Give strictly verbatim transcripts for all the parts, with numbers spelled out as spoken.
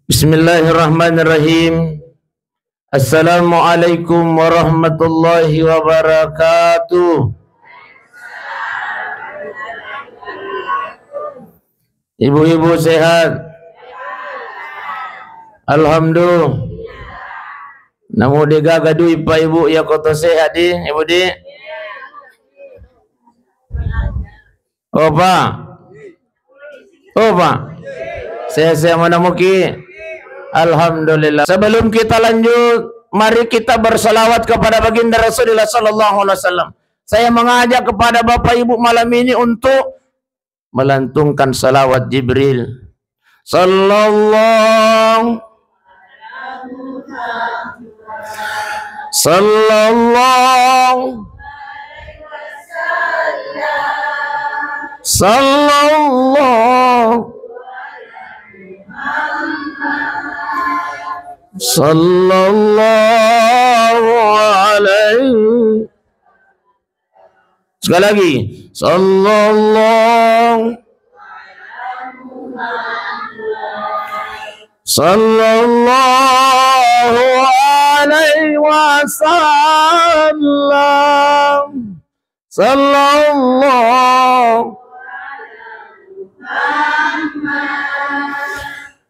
Bismillahirrahmanirrahim. Assalamualaikum warahmatullahi wabarakatuh. Ibu-ibu sehat? Alhamdulillah. Namu de gaga dui pa ibu ya koto sehat di, ibu di? Opa. Opa. Sehat-sehat mana muki? Alhamdulillah. Sebelum kita lanjut, mari kita bersalawat kepada baginda Rasulullah sallallahu alaihi wasallam. Saya mengajak kepada bapak ibu malam ini untuk melantunkan salawat Jibril. Sallallahu, sallallahu, sallallahu, sallallahu alaihi. Sekali lagi. Sallallahu, sallallahu alaihi wasallam. Sallallahu,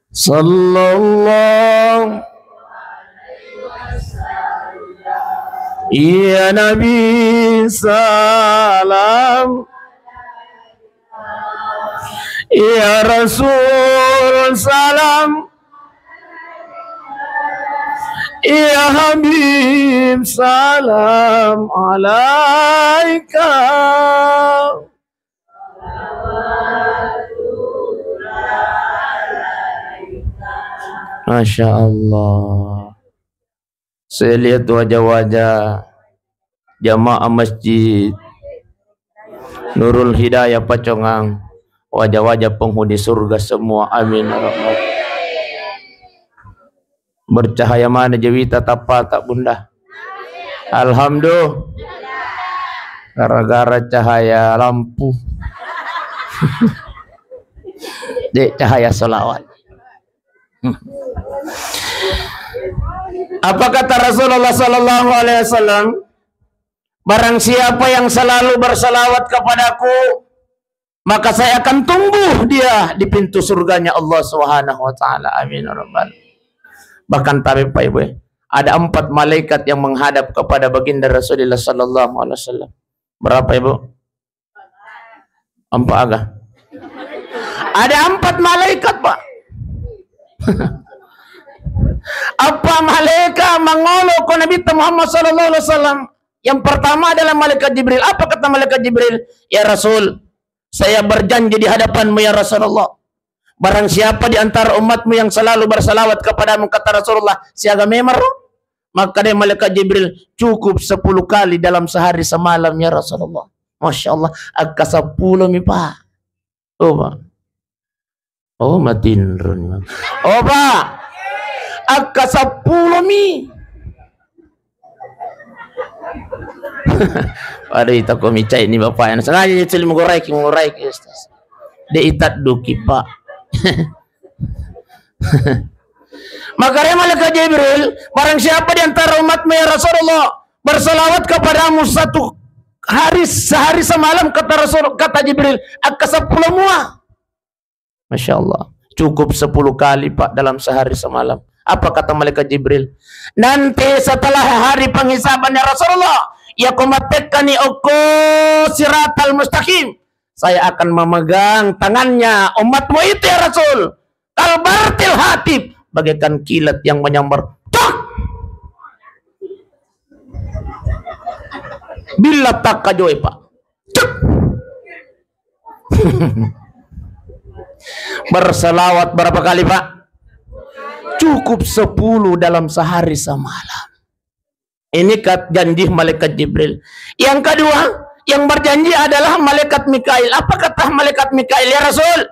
sallallahu. Ya Nabi salam, ya Rasul salam, ya Habib salam alaika. Masya Allah. Saya lihat wajah-wajah jamaah Masjid Nurul Hidayah Pacongang. Wajah-wajah penghuni surga semua. Amin ya Rabbal. Bercahaya mana jawita tappa tak, Bunda? Alhamdulillah. Gara-gara cahaya lampu. Dek cahaya salawat. Apa kata Rasulullah sallallahu alaihi wasallam? Barang siapa yang selalu bersalawat kepadaku, maka saya akan tunggu dia di pintu surganya Allah Subhanahu wa Ta'ala. Amin ya Rabbal. Bahkan tabe, Pak Ibu, ya, ada empat malaikat yang menghadap kepada baginda Rasulullah sallallahu alaihi wasallam. Berapa, Ibu? Empat aga. Ada empat malaikat, Pak. Apa malaikat mangolo ko Nabi Muhammad sallallahu alaihi wasallam? Yang pertama adalah malaikat Jibril. Apa kata malaikat Jibril? Ya Rasul, saya berjanji di hadapanmu, ya Rasulullah. Barang siapa di antara umatmu yang selalu bersalawat kepadamu, kata Rasulullah, siaga memang ro? Maka dia malaikat Jibril, cukup sepuluh kali dalam sehari semalam, ya Rasulullah. Masya Allah, akka sepuluh mi, Pak. Oh, Pak. Oh, matinro ni, Pak. Oh, Pak. Akka sepuluh mi. Waduh, ita ko micai ni bapak yang sengaja jadi cili mengurai ki, mengurai ki, Ustaz. De itat duki, Pak. Maka dia malaikat Jibril, barang siapa di antara umatmu, ya Rasulullah, bersalawat kepadamu satu hari, sehari semalam, kata Rasul, kata Jibril, akka sepuluh mua. Masya Allah. Cukup sepuluh kali, Pak, dalam sehari semalam. Apa kata malaikat Jibril? Nanti setelah hari penghisaban, ya Rasulullah, ya ko mattekkani okko siratal mustaqim, saya akan memegang tangannya umatmu itu, ya Rasul. Kalbartil hatib, bagaikan kilat yang menyambar. Cak! Bila takka joe, Pak. Cek. Berselawat berapa kali, Pak? Cukup sepuluh dalam sehari semalam. Ini kat-, janji malaikat Jibril. Yang kedua, yang berjanji adalah malaikat Mikail. Apa kata malaikat Mikail? Ya Rasul,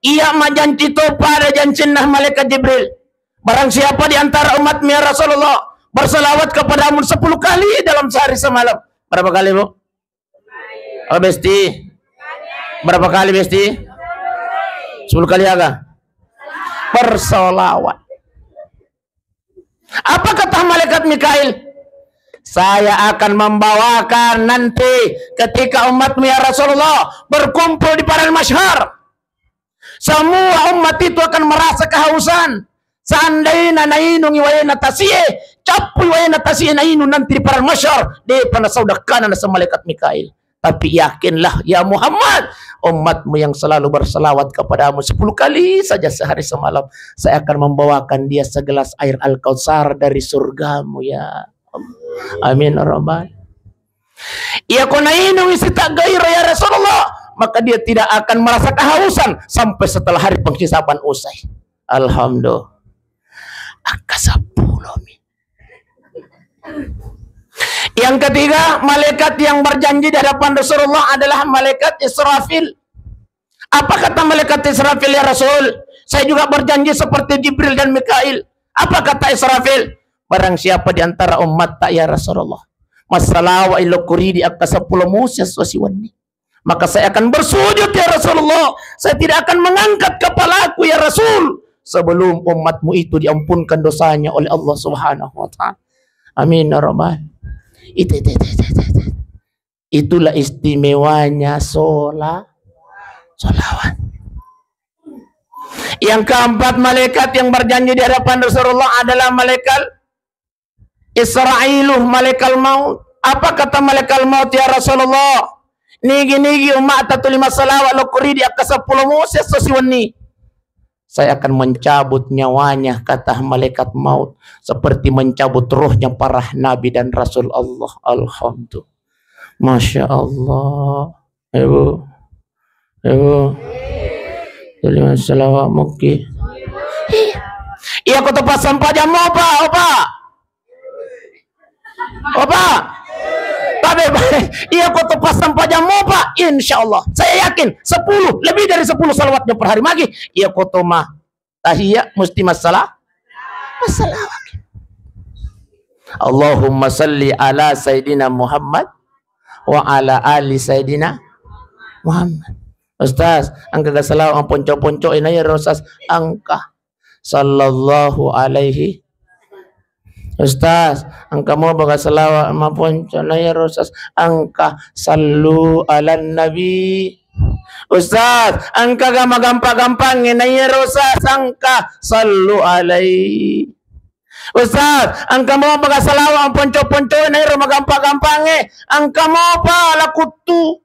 iya majanci to pada jancinna malaikat Jibril. Barang siapa di antara umatmu, ya Rasulullah, berselawat kepadamu sepuluh kali dalam sehari semalam. Berapa kali, Bu? Oh, Besti? Berapa kali, Besti? Sepuluh kali aga? Bersolawat. Apa kata malaikat Mikail? "Saya akan membawakan nanti ketika umatmu, ya Rasulullah, berkumpul di padang mahsyar. Semua umat itu akan merasa kehausan. Seandainya nainungi waena tasie, cappui waena tasie nainung nanti di padang mahsyar, depa nasau dakkana," naseng malaikat Mikail. "Tapi yakinlah, ya Muhammad, umatmu yang selalu berselawat kepadamu sepuluh kali saja sehari semalam, saya akan membawakan dia segelas air Al-Kautsar dari surgamu, ya Allah." Amin, ya Rabbal. Iya, ko nainung isi tak gairah, ya Rasulullah, maka dia tidak akan merasa kehausan sampai setelah hari penghisaban usai. Alhamdulillah. Angka sepuluh mi. Yang ketiga, malaikat yang berjanji di hadapan Rasulullah adalah malaikat Israfil. Apa kata malaikat Israfil, "Ya Rasul, saya juga berjanji seperti Jibril dan Mikail." Apa kata Israfil? "Barang siapa di antara umat tak, ya Rasulullah, massalawa ilokuri di akka sepuluh musi esso siwenni, maka saya akan bersujud, ya Rasulullah. Saya tidak akan mengangkat kepalaku, ya Rasul, sebelum umatmu itu diampunkan dosanya oleh Allah Subhanahu wa Ta'ala." Amin, ya Rabbal. Itu, itu, itu, itu, itu, itu. Itulah istimewanya shola-, sholawat. Yang keempat, malaikat yang berjanji di hadapan Rasulullah adalah malaikat Israilu, malaikat maut. Apa kata malaikat maut, "Ya Rasulullah, nigi-nigi umat tatu lima salawat lokori di akka sepuluh musi esso siwenni, saya akan mencabut nyawanya," kata malaikat maut, "seperti mencabut rohnya para nabi dan rasul Allah." Alhamdulillah. Masya Allah. Ibu. Ibu. Jadi masalah awak mungkin. Iya, ko to passampajang mopa, opa. Opa. Tabe, iya, ko to passampajang mopa, insya Allah. Saya yakin sepuluh, lebih dari sepuluh salawatnya per hari magi. Iya, ko to ma tahiyya musti massala-, massalawa. Allahumma salli ala Sayyidina Muhammad wa ala ali Sayyidina Muhammad. Ustaz, engka ga salawat mapponco-ponco e na iyaro, Ustaz? Engka. Sallallahu alaihi. Ustaz, engka mopa ga salawat mapponco na iyaro, Ustaz? Engka. Sallu ala nabi. Ustaz, engka ga magampa-gampangnge na iyaro, Ustaz? Engka. Sallu alaihi. Ustaz, engka mopa ga salawat mapponco-ponco na iyaro magampa-gampangnge? Engka mopa, lakuttu.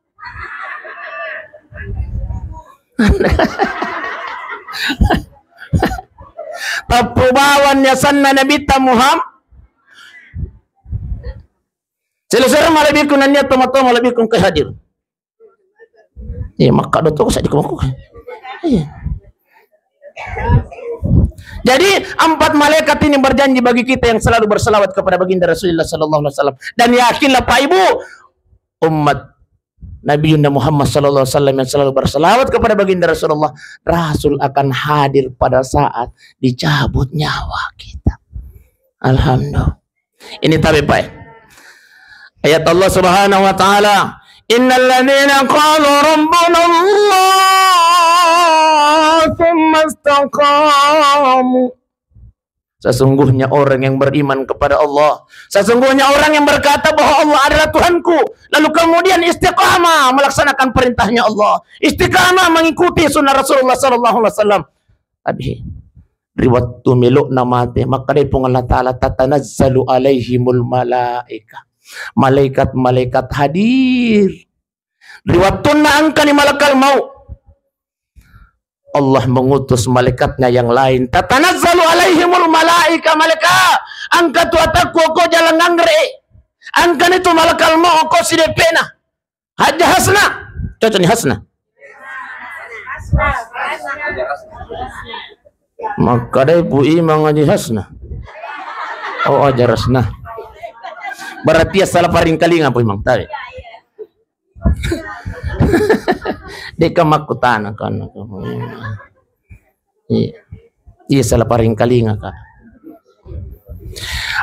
Tappu bawang yasenna Nabitta Muhammad. Selesai malebbiku nennia tomatoa malebbiku engka hadir. Iya, makka doto ko seddi ko makku. Iya. Jadi, empat malaikat ini berjanji bagi kita yang selalu berselawat kepada baginda Rasulullah sallallahu alaihi wasallam. Dan yakinlah, Pak Ibu, umat Nabiunda Muhammad sallallahu alaihi wasallam yang selalu berselawat kepada baginda Rasulullah, Rasul akan hadir pada saat dicabut nyawa kita. Alhamdulillah. Ini tabe, Pak. Ayat Allah Subhanahu wa Ta'ala, "Innal ladzina qalu rabbuna Allah tsumma istaqamu." Sesungguhnya orang yang beriman kepada Allah, sesungguhnya orang yang berkata bahwa Allah adalah Tuhanku, lalu kemudian istiqamah melaksanakan perintahnya Allah, istiqamah mengikuti sunnah Rasulullah sallallahu alaihi wasallam. Tapi ri wettu melo'na mate, makkedai Puang Allah Ta'ala, "Tatanazzalu alaihimul malaika." Malaikat-malaikat hadir. Ri wettunna engkani malakal maut, Allah mengutus malaikatnya yang lain. "Tatanazzalu alaihimul malaika." Malaikat, engka tu atakku ko jalang anggere. Engkani tu malakal maut ko sideppena. Hajjah Hasna. Cocok ni Hasna. Makkedai Pu Imang Haji Hasna. Oh, Hajar Hasna. Berarti ya salah paringkalinga Pu Imang tadi. Deka makkutana kan. Iya. Iya, salah paringkalinga, Kak.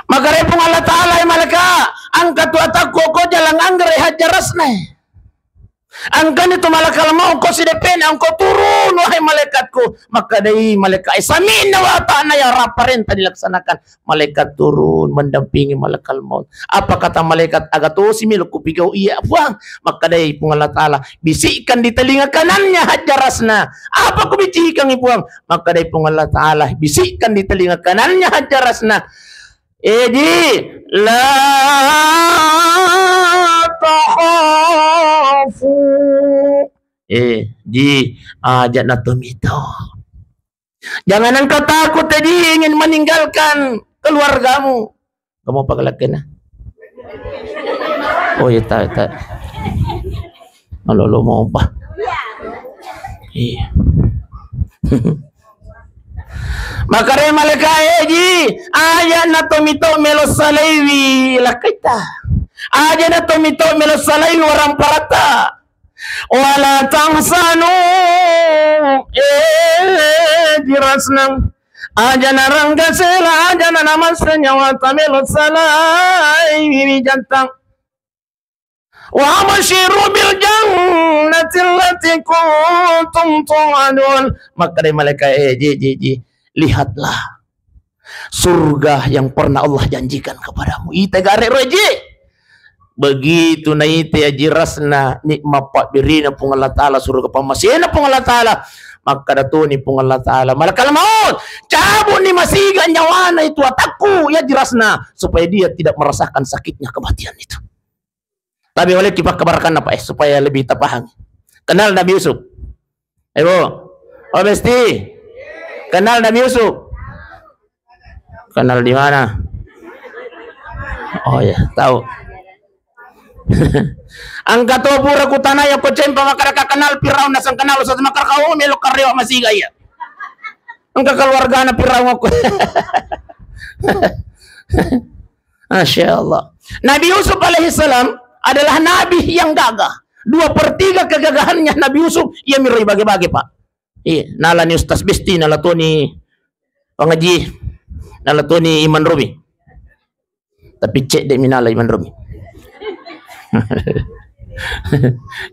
Makkedai Puang Allah Ta'ala, "E malaika, engka tu atakku ko jalang anggere Hajjar Hasna. Engkani tu malakal maut ko sideppena, engkau turun, wahai malaikatku. Makkedai malaikat, eh, sami'na wa ata'na, ya Rabb, parenta dilaksanakan. Malaikat turun mendampingi malakal maut. Apa kata malaikat? Aga tosi melo kupigau iya, Puang. Makkedai Puang Allah Ta'ala, bisikkan di telinga kanannya Hajar Asna. Apa kubisikangi, Puang? Makkedai Puang Allah Ta'ala, bisikkan di telinga kanannya Hajar Asna. Eh, Ji, la takhafu. Eh, Ji, aja natomito. Jangan engkau takut, eh, Ji, ingin meninggalkan keluargamu. Kamu apa kelakena? Oh, iya, tak, tak. Halo, lo mau apa? Iya. Makkedai malaikat, eh, Ji, aja natomito melo salaiwi lakkaita. Aja natomito melo salaiwi waramparata. Wala tahzanu, eh, Hajar Asna. Aja narangga sela, aja nanamassa nyawata melo salaiwi wijanta. Wa absyiru bil jannati allati kuntum tu'adun. Makkedai malaikat, eh, Ji, Ji, Ji, lihatlah surga yang pernah Allah janjikan kepadamu. Ita gare roji. Begitu naita Hajar Asna nikmat pabbirina Puang Allah Ta'ala, surga pammasena Puang Allah Ta'ala. Makkeda toni Puang Allah Ta'ala, malakal maut, cabut ni masiga nyawana itu atakku, ya Hajar Asna, supaya dia tidak merasakan sakitnya kematian itu. Tapi oleh kipakkabarakkan apa, eh, supaya lebih terpahami. Kenal Nabi Yusuf? Eh, Bu. Oh, Besti. Kenal Nabi Yusuf? Kenal di mana? Oh, ya, tahu. Engka to pura kutana ya ko cempa makkeda ka kenal Firaun, nasang kenal Ustaz, makkeda ka, oh, melo karewa masiga iya. Engka keluargana Firaun aku. Masya Allah. Nabi Yusuf alaihissalam adalah nabi yang gagah. Dua per tiga kegagahannya Nabi Yusuf, iya miro ibage-bage, Pak. Iya, nalani Ustaz Besti, nala toni pengaji, nala toni Iman Romi. Tapi cek dek minala Iman Romi.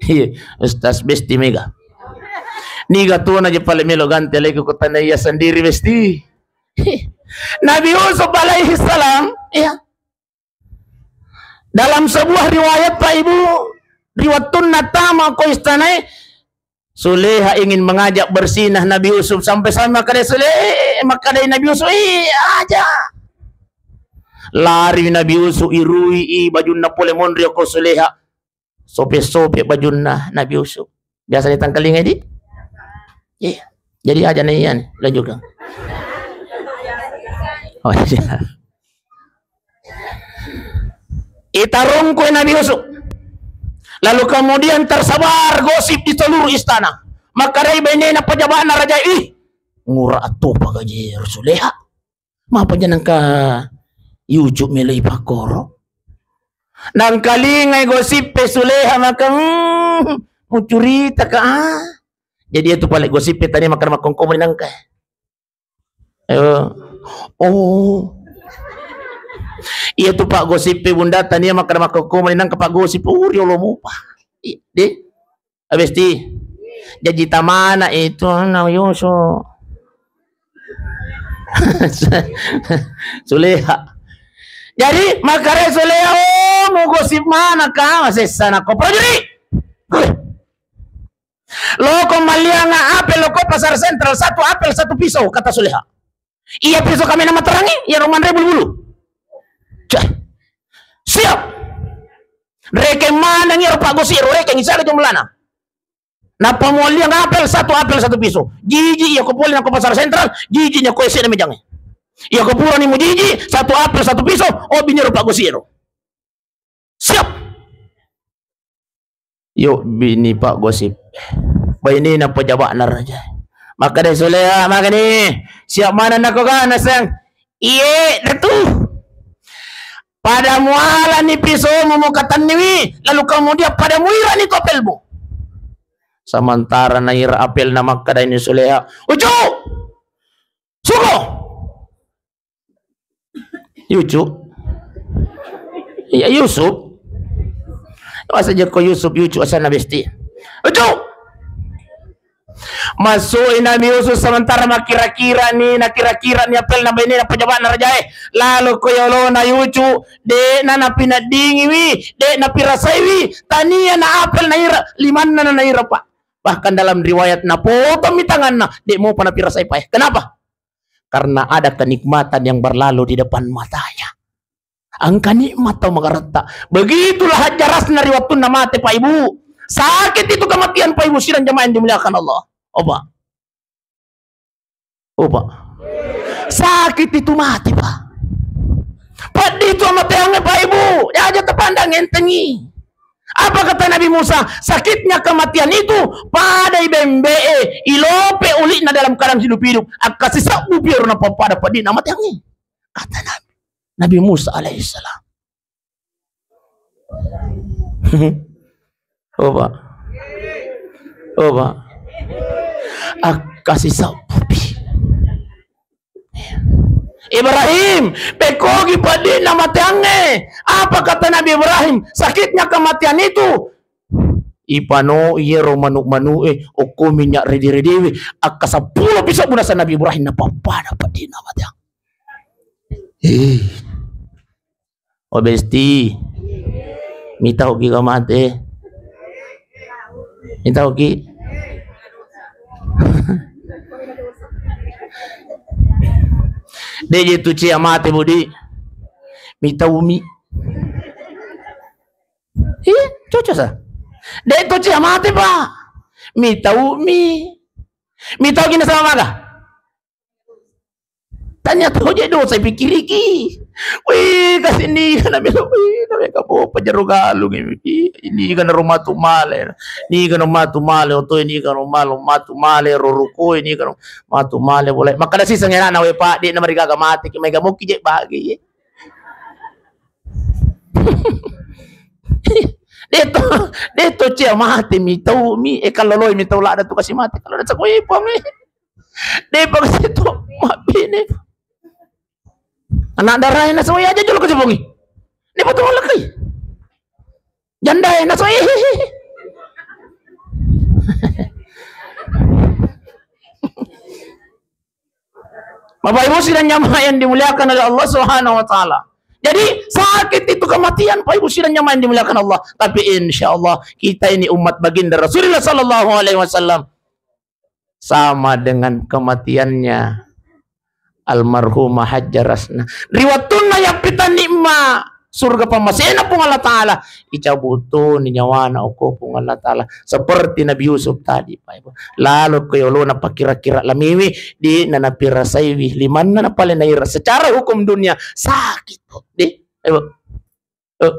Iya, Ustaz Besti mega. Niga tona je pale melo ganti alaiku kutana iya sendiri Besti. Nabi Yusuf alaihissalam, iya. Dalam sebuah riwayat, Pak Ibu, ri wettunna tama ko istanae, Suleha ingin mengajak bersinah Nabi Yusuf, sampai-sampai makkeda Sule-, makkeda Nabi Yusuf, "Ih, aja." Lari Nabi Yusuf, irui i bajunna pole monri ko Suleha. Sope-sope bajunna Nabi Yusuf. Biasa ditangkalingai di? Iya. Jadi aja nih, Ian, lanjutkan. Oh, iya. Itarungkui Nabi Yusuf. Lalu kemudian tersebar gosip di seluruh istana. Makkedai bainena pejabatna raja, "Ih, ngura atupa gaji Suleha. Mapa janangka Yusuf melo ipakkoro?" Nangkalingai gosip pe Suleha maka, hmm, mucurita ka, ah. Jadi itu pale gosip pe tadi makan makongko nangka. Eh, oh. Iya tu Pak gosip pe bunda tania makkeda makkokko mani nangka Pak gosip. Oh, riolo mupa. Iya, deh. Abesti. Jaji tamana itu na Yusuf. Suleha. Jadi makkeda Suleha, oh, mu gosip mana ka? Sessa nako prajurit. Loko malianga apel, loko pasar sentral, satu apel, satu pisau, kata Suleha. Iya pisau kami nama terangi, iya rumah bulu-bulu. Cah. Siap. Rekeng maneng iya rupa gosiro, rekeng isada jumlana. Napa mualiang apel, satu apel, satu pisau. Jiji iya ko pole nako pasar sentral, jiji iya ko ese na mejange. Iya ko pura ni mu jiji, satu apel, satu pisau, oh bini rupa gosiro. Siap. Yo bini Pak gosip. Bainena pejabatna raja. Makkeda Suleha, makkeda, "Siap mana nako gana sang?" "Iye, Datu." Pada mualani pisomu mukatanniwi, lalu kemudian pada muirani tu apelmu. Sementara naira apelna makkeda ini Suleha, "Ucu! Suko!" Yucu. Iya, Yusuf. Masa jako Yusuf, Yucu asana besti. Ucu. Masui Nabi Yusuf sementara makkira-kira ni, nakira-kira ni apel na baine na pejabat na rajae. Lalo ko yolona yucu, de na napineddingiwi, de napirasaiwi, tania na apel naira, limanna na naira, Pak. Bahkan dalam riwayat napotomi tanganna, de mopa napirasai, Pak. Kenapa? Karena ada kenikmatan yang berlalu di depan matanya. Engka nikmat tau magaretta. Begitulah hajjarasna ri wattunna mate, Pak Ibu. Sakit itu kematian, Pak Ibu, sidang jamaah yang dimuliakan Allah. Oba. Oba. Sakit itu mati, Pak. Peddi itu amateangnge, Pak Ibu. Ya aja tepandang entengi. Apa kata Nabi Musa? Sakitnya kematian itu pada ibembe'e, ilope ulikna dalam keadaan hidup-hidup. Akkasisabbu piaro napappada peddi namateangnge. Kata Nabi, Nabi Musa alaihissalam. Oba. Oba. Akkasisabbupi. Ibrahim, pekkogi peddi namateangnge. Apa kata Nabi Ibrahim? Sakitnya kematian itu. Ipano iyero manu-manu'e, okko minyak rede-redewe, akka seppulo pisau bunasa Nabi Ibrahim napappada peddi namateang. Eh. O Besti, mitauki ka mate? Mitauki? De je tu cia mate, Budi. Mitaumi. Iya, cocok sa. De tu cia mate, Pak. Mitaumi. Mitauki nasaba maga? Tanya to je dosa ipikiriki. Wih, kasi niga na melo, wih, na mega po pajaro galung iki. Niga na ro matu male. Niga na ro matu male, oto niga na ro malu matu male, ro ruko niga na ro matu male boleh. Makkeda siseng anana, we Pak, de na marigaga mate ki, mega moki je bagi. De to, de to cia mate mitau mi, e kalloloi mitau lada tu kasi mate. Kalau ada cakwe pame. De bangsa itu mabbene. Anak darah na soya aja jolo kejebongi. Ni foto lakai. Janda na soya. Bapak Ibu sidang jamaah yang dimuliakan oleh Allah Subhanahu wa Ta'ala. Jadi sakit itu kematian, Bapak Ibu sidang jamaah yang dimuliakan Allah. Tapi insya Allah kita ini umat baginda Rasulullah Sallallahu Alaihi Wasallam. Sama dengan kematiannya almarhumah Hajjarasna. Ri wettunna yappitanni ma surga pammasena Puang Allah Ta'ala, icabut toni nyawana okko Puang Allah Ta'ala. Seperti Nabi Yusuf tadi, Pak Ibu. Lalo ko yolona pakira-kira lamiwi, de na napirasaiwi, limanna na pale naira. Secara hukum dunia, sakit, Pak. De, Ibu. Eh,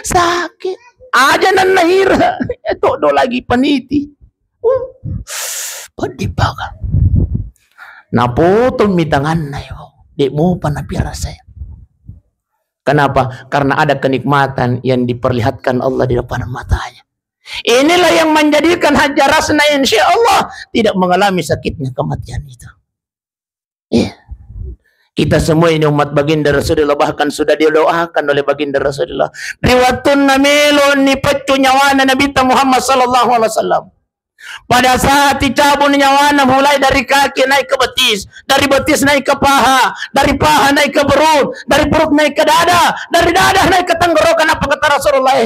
sakit. Aja nanna ira. Eh, todo lagi paniti. Uh, peddi paga. Napotong mi tanganna, yo. De mopa napirasai. Kenapa? Karena ada kenikmatan yang diperlihatkan Allah di depan matanya. Inilah yang menjadikan Hajjarasna insya Allah tidak mengalami sakitnya kematian itu. Iya. Kita semua ini umat baginda Rasulullah, bahkan sudah didoakan oleh baginda Rasulullah. Ri wattunna melo ni peccu nyawana Nabi Muhammad sallallahu alaihi wasallam. Pada saat dicabut nyawana mulai dari kaki naik ke betis, dari betis naik ke paha, dari paha naik ke perut, dari perut naik ke dada, dari dada naik ke tenggorokan, apa kata Rasulullah?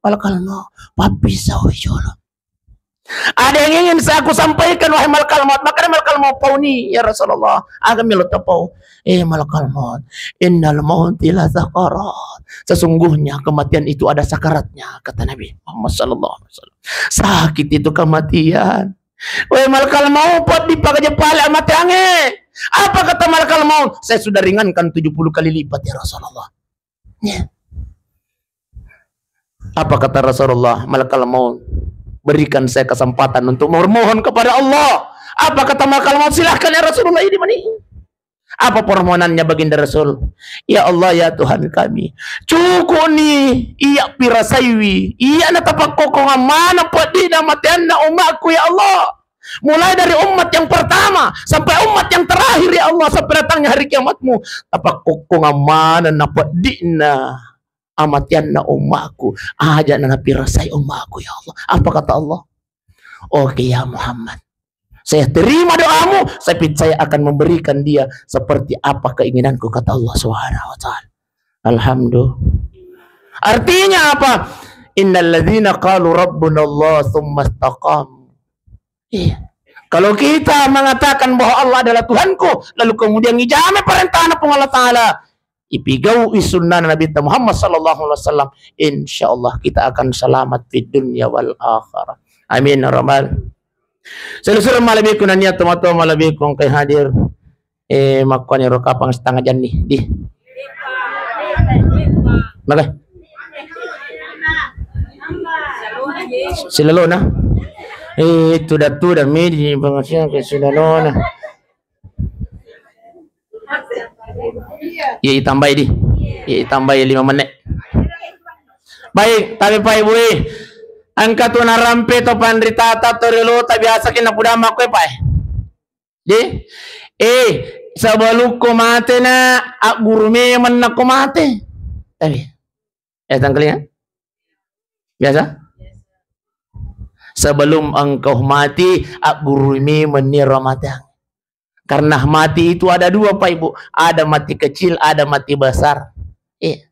Malakal maut, pappisau jolo. Ada yang ingin saya aku sampaikan, wahai malakal maut? Maka malakal maut pauni, ya Rasulullah. Aga melo tapau. Eh, malakal maut, innal mauti la sakarat. Sesungguhnya kematian itu ada sakaratnya, kata Nabi Muhammad sallallahu alaihi wasallam. Sakit itu kematian. Wahai malakal maut, pot dipakaja pale amateange. Apa kata malakal maut? Saya sudah ringankan tujuh puluh kali lipat, ya Rasulullah. Ya. Apa kata Rasulullah? Malakal maut, berikan saya kesempatan untuk memohon kepada Allah. Apa kata malakal maut? Silahkan ya Rasulullah, ini mani. Apa permohonannya baginda Rasul? Ya Allah, ya Tuhan kami, cukup ni iya pirasaiwi, iya na tapakkokkongan mana peddi na mateanna umatku, ya Allah. Mulai dari umat yang pertama sampai umat yang terakhir, ya Allah, sampai datangnya hari kiamatmu. Tapakkokkongan mana na peddi'na amatianna ummaku, aja na napirasai ummaku, ya Allah. Apa kata Allah? Oke, ya Muhammad, saya terima doamu, tapi saya akan memberikan dia seperti apa keinginanku, kata Allah Subhanahu wa Ta'ala. Alhamdulillah. Artinya apa? Innalladzina qalu rabbunallah tsumma istaqamu. Iya. Kalau kita mengatakan bahwa Allah adalah Tuhanku, lalu kemudian ijama perintahna Puang Allah Ta'ala, ipigau'i sunnah Nabi Muhammad sallallahu alaihi wasallam, insya Allah kita akan selamat di dunia wal akhirah. Amin ya rabbal. Seluruh malebbiku nania tomatoa malebbiku engkai hadir. Eh, makkuani ro kapang setengah jam nih, di. Maka. Silalona. Eh, tuda-tuda midi pengasian ke silalona. Iya, itambai di. Iya, itambai lima menit. Baik, tapi Pak Ibu, eh, engka tu narampe to panritata to riolo ta biasa kina pudama koe, Pak, eh. Di, eh, sebelum ko mate na, agguru memang na ko mate. Tapi, eh, tangkelinga? Biasa? Sebelum engkau mati, agguru memang ni ro mate. Karena mati itu ada dua, Pak Ibu. Ada mati kecil, ada mati besar. Iya.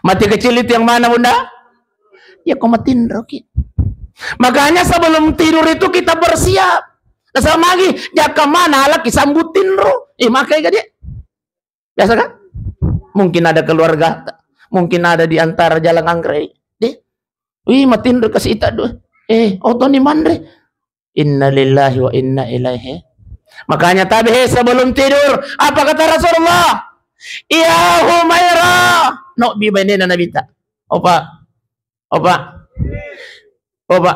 Mati kecil itu yang mana, Bunda? Ya, ko matinro ki. Makanya sebelum tidur itu kita bersiap. Nah, sama lagi, jaka mana lagi sambut tinro. Eh, makai ka dia. Biasa kan? Mungkin ada keluarga, mungkin ada di antara jalan anggrek. Deh. Wih, matinro kasih ita dua. Eh, oto ni manre. Innalillahi wa inna ilaihi. Makanya tabe, he, sebelum tidur, apa kata Rasulullah? Ya Humaira, nobbi bainena Nabitta. Opa, opa, opa.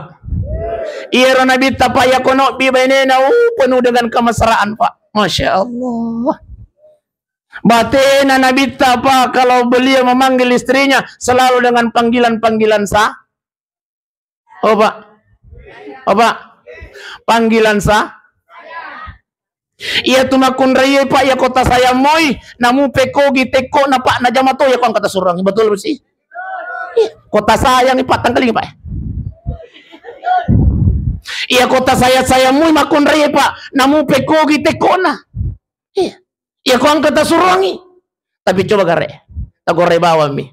Iya ro Nabitta, Pak, ya ko nobbi bainena, uh, penuh dengan kemesraan, Pak. Masya Allah. Batena Nabitta, Pak, kalau beliau memanggil istrinya selalu dengan panggilan-panggilan sa-, Opa. Opa. Panggilan sa-, iya tu makkunraie, Pak, ya ko tasayang moi, namupe kogi tekko na, Pak, najama to ya ko engka tasuruangi. Betul besi? Iya, ko tasayang, Pak, tangkelinga, Pak. Iya ko tasayang-sayang moi makkunraie, Pak, namupe kogi tekko na. Iya. Iya ko engka tasuruangi. Tapi coba gare, tagore bawammi.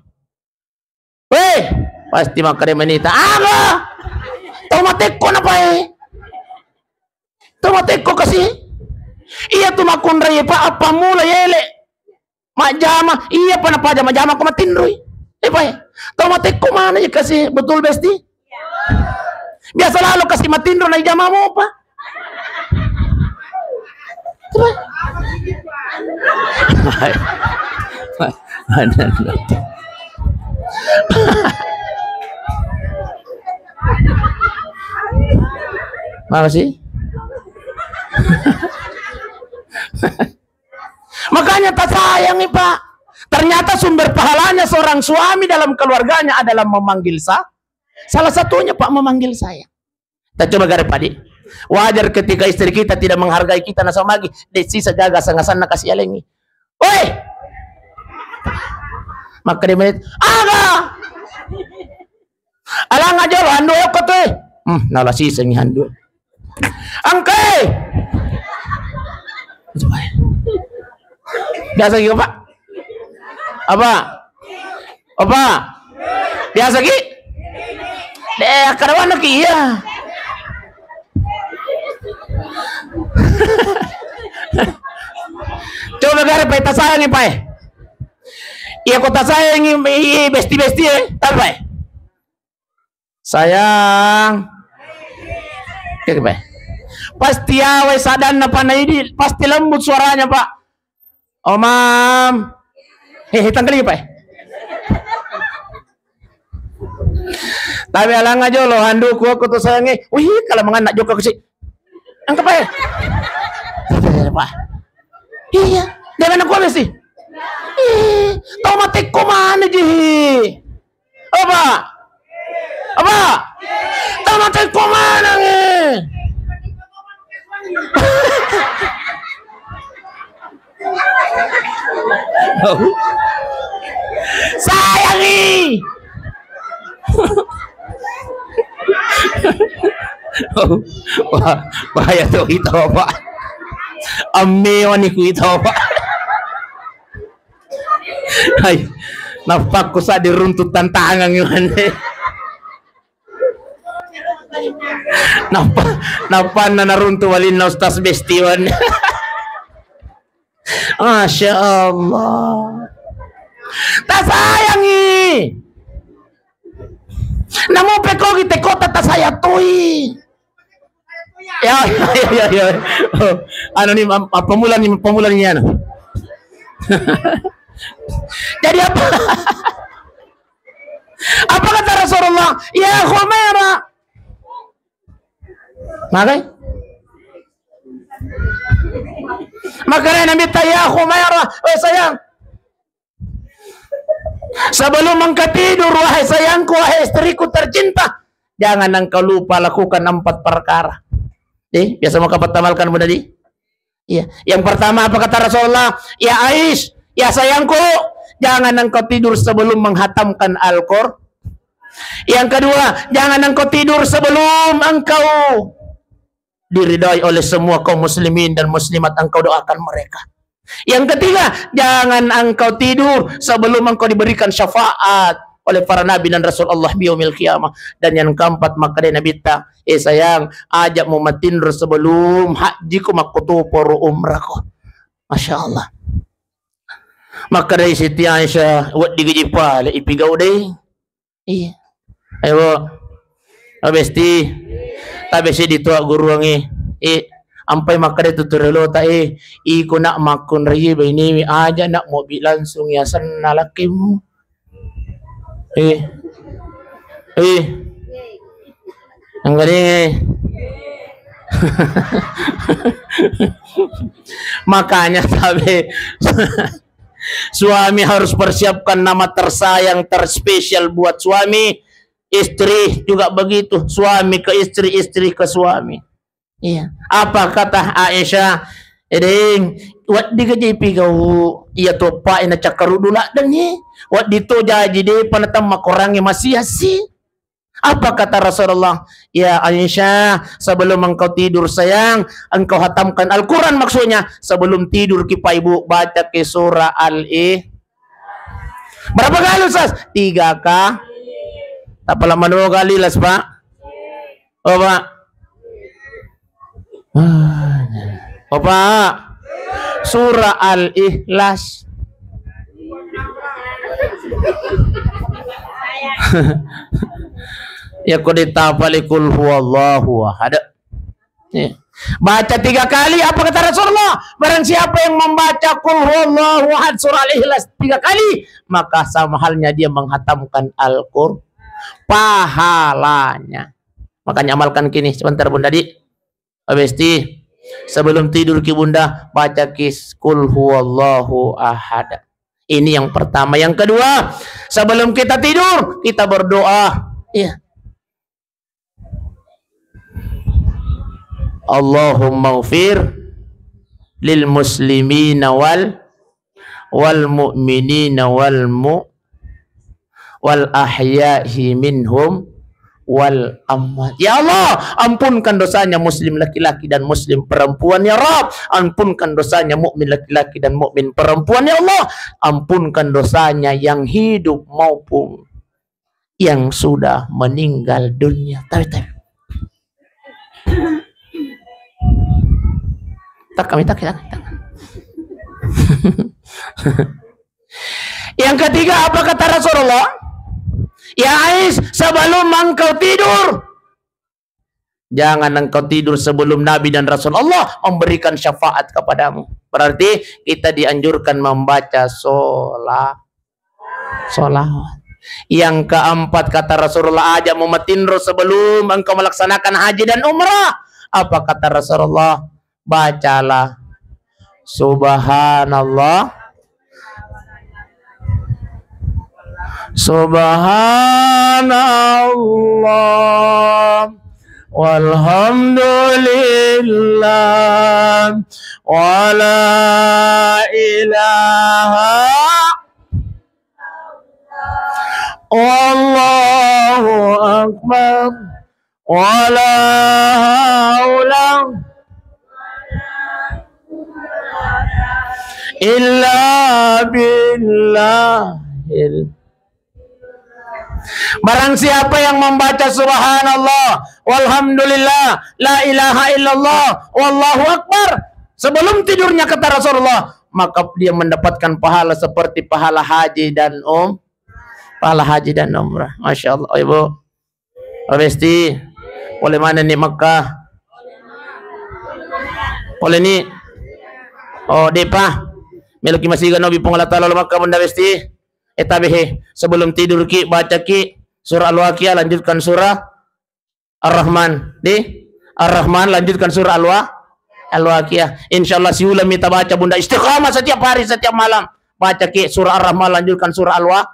Weh, pasti makkeda manita. Aga? Tau matekko na, Pak, eh. Tau matekko kasi. Iya tu makkunrai, Pak, appammula yele. Majjama, iya pa napajama-jama ko matinroi. Eh, Pak, eh. Tau matekko mana ya kasi, betul besti? Biasa lalo kasi matinro na ijama mopa. Coba. Makasih. Makanya tasayangi, Pak. Ternyata sumber pahalanya seorang suami dalam keluarganya adalah memanggil sa-, salah satunya, Pak, memanggil saya. Kita coba gare padi. Wajar ketika istri kita tidak menghargai kita, nasaba magi, de' sisa gaga sangasanna kasi alengi. Woi! Makkeda menit, aga? Alang aja lo, andu okko tu, eh. Hmm, nala sisengi andu. Angke! Biasa gitu, Pak. Apa? Apa? Biasa ki? Deh, kada mana ki, iya. Coba gare, Pak, tasayangi, Pak. Iya, ko tasayangi, i-, i-, besti-besti, eh. Tapi, Pak. Sayang. Oke, Pak. Pasti awai sadanna, Pak, na idi, pasti lembut suaranya, Pak. Omam. Hehe, tangkali, Pak. Tapi alang aja lo, handu ku aku tuh sayangi. Wih, kalau menganak joko sih. Angkat, Pak. Pak. Iya, jangan aku habis sih. Ih, tau matekko mana ji? Apa? Apa? Tau matekko mana nih? Sayangi. Wah, bahaya tu kita, Bapak. Amme wani ku kita, Bapak. Hai, nafakku sa diruntu tantangan gimana? Napa, napa na naruntu walinna Ustaz Bestiwan? Masya Allah. Tasayangi. Namu pekogi tekota tasayatui. Ya, ya, ya, ya. Oh, anu ni, am-, apa mula ni, apa mula ni anu? Jadi apa? Apa kata Rasulullah? Ya Humaira. Makai? Maka Nabi ta, "Ya Humaira, wahai sayang, sebelum engkau tidur, wahai sayangku, wahai istriku tercinta, jangan engkau lupa lakukan empat perkara." Eh, biasa mau kau pertamalkan, Bunda di? Iya. Yang pertama, apa kata Rasulullah? "Ya Ais, ya sayangku, jangan engkau tidur sebelum menghatamkan Al-Qur-." Yang kedua, jangan engkau tidur sebelum engkau diridai oleh semua kaum muslimin dan muslimat, engkau doakan mereka. Yang ketiga, jangan engkau tidur sebelum engkau diberikan syafaat oleh para nabi dan rasul Allah di yaumil qiyamah. Dan yang keempat, maka dari Nabi ta, "Eh sayang, aja mu matinro sebelum haji ku makkutupo ro umrah ko." Masya Allah. Maka dari Siti Aisyah, "Waddi gaji pale ipigau deh." Iya. Ayo, Bu. Oh, Besti. Tabesi di tua guruangi. Eh, ampai makkeda tu turelota, eh, iko nak makkunrai bainiwi aja nak mobi langsung ya senna lakkemu. Eh. Eh. Anggaringe. Makanya tabe suami harus persiapkan nama tersayang, terspesial buat suami. Istri juga begitu, suami ke istri, istri ke suami. Iya. Apa kata Aisyah? Edeng, waddi gaji pigau, iya toppa ina cakkarudu laddengi. Waddi to jaji de panatamma korangi masiasi. Apa kata Rasulullah? "Ya Aisyah, sebelum engkau tidur sayang, engkau hatamkan Al-Quran," maksudnya sebelum tidur kipa ibu baca ke surah Al-Ih. Berapa kali, Ustaz? Tiga kali. Apa lama dua kali, Las, Pak? Oh, Pak. Ah, oh, Pak. Surah Al-Ikhlas. Ya, kau ditapali kul huwallahu ahad. Ya. Baca tiga kali, apa kata Rasulullah? Barang siapa yang membaca kul huwallahu ahad surah Al-Ikhlas tiga kali, maka sama halnya dia menghatamkan Al-Qur'an. Pahalanya. Makanya amalkan kini. Sebentar, Bunda di. Abesti, sebelum tidur ki Bunda, baca ki kul huwallahu ahad. Ini yang pertama. Yang kedua, sebelum kita tidur, kita berdoa. Iya. Allahumma ufir lil muslimina wal, wal mu'minina wal mu-, wal ahya'i minhum wal amwat. Ya Allah, ampunkan dosanya muslim laki-laki dan muslim perempuan, ya Rabb. Ampunkan dosanya mukmin laki-laki dan mukmin perempuan, ya Allah. Ampunkan dosanya yang hidup maupun yang sudah meninggal dunia. Tabe, tabe. Tak kami, tak, tak, tak. Yang ketiga, apa kata Rasulullah? Ya Ais, sebelum engkau tidur, jangan engkau tidur sebelum Nabi dan Rasul Allah memberikan syafaat kepadamu. Berarti kita dianjurkan membaca sholat, sholawat. Yang keempat, kata Rasulullah, aja mu matinro sebelum engkau melaksanakan haji dan umrah. Apa kata Rasulullah? Bacalah Subhanallah. Subhanallah. Walhamdulillah. Wala ilaha Allahu Akbar. Wala haula illa billahil. Barang siapa yang membaca subhanallah, walhamdulillah, la ilaha illallah, wallahu akbar, sebelum tidurnya, kata Rasulullah, maka dia mendapatkan pahala seperti pahala haji dan um, pahala haji dan umrah. Masya Allah, oh, Ibu. Oh, Besti. Pole manenni Makkah? Pole ni? Oh, depa. Meloki masiga nobi Puang Allah Taala lo Makkah, Bunda Besti. Eh, tabe he. Sebelum tidur ki, baca ki surah Al-Waqiah, lanjutkan surah Ar-Rahman. Di Ar-Rahman, lanjutkan surah Al-Wa-, Al-Waqiah. Insya Allah siuleng mita baca, Bunda. Istiqamah setiap hari, setiap malam. Baca ki surah Ar-Rahman, lanjutkan surah Al-Wa-,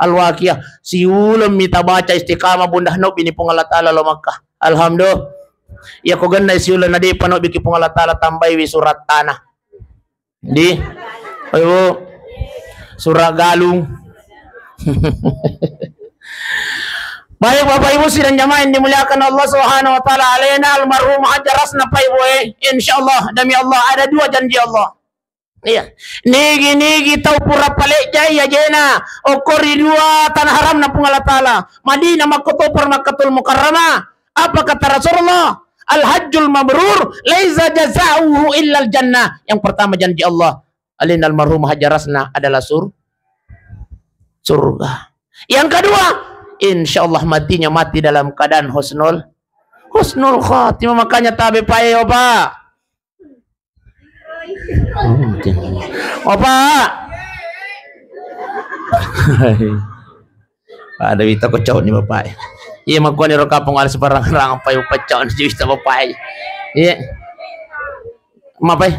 Al-Waqiah. Siuleng mita baca istiqamah, Bunda, nobbi ni Puang Allah Taala lo Makkah. Alhamdulillah. Iya ko genna siuleng na depa nobbi ki Puang Allah Taala, tambaiwi surat tanah. Di, ayo, surat galung. Baik, Bapak Ibu sidang jamaah yang dimuliakan Allah Subhanahu wa Taala, alena almarhum Hajar Asna, Pak Ibu, eh. Insya Allah, demi Allah, ada dua janji Allah. Iya. Nigi-nigi tau pura palejjai ajena okko ri dua tanah haramna Puang Allah Taala, Madinah, Makkah, Makkatul Mukarramah. Apa kata Rasulullah? Al-hajjul mabrur laisa jazauhu illal jannah. Yang pertama janji Allah, alena almarhum Hajar Asna adalah sur-, surga. Yang kedua, insya Allah matinya mati dalam keadaan husnul, husnul khatimah. Makanya tabe pae, Pak. Oh, Pak. Ada wita ko cau ni Bapak. Iya, makkuani ro kapang ala separang-rang apa yang pecah ni wita Bapak. Iya. Mapai?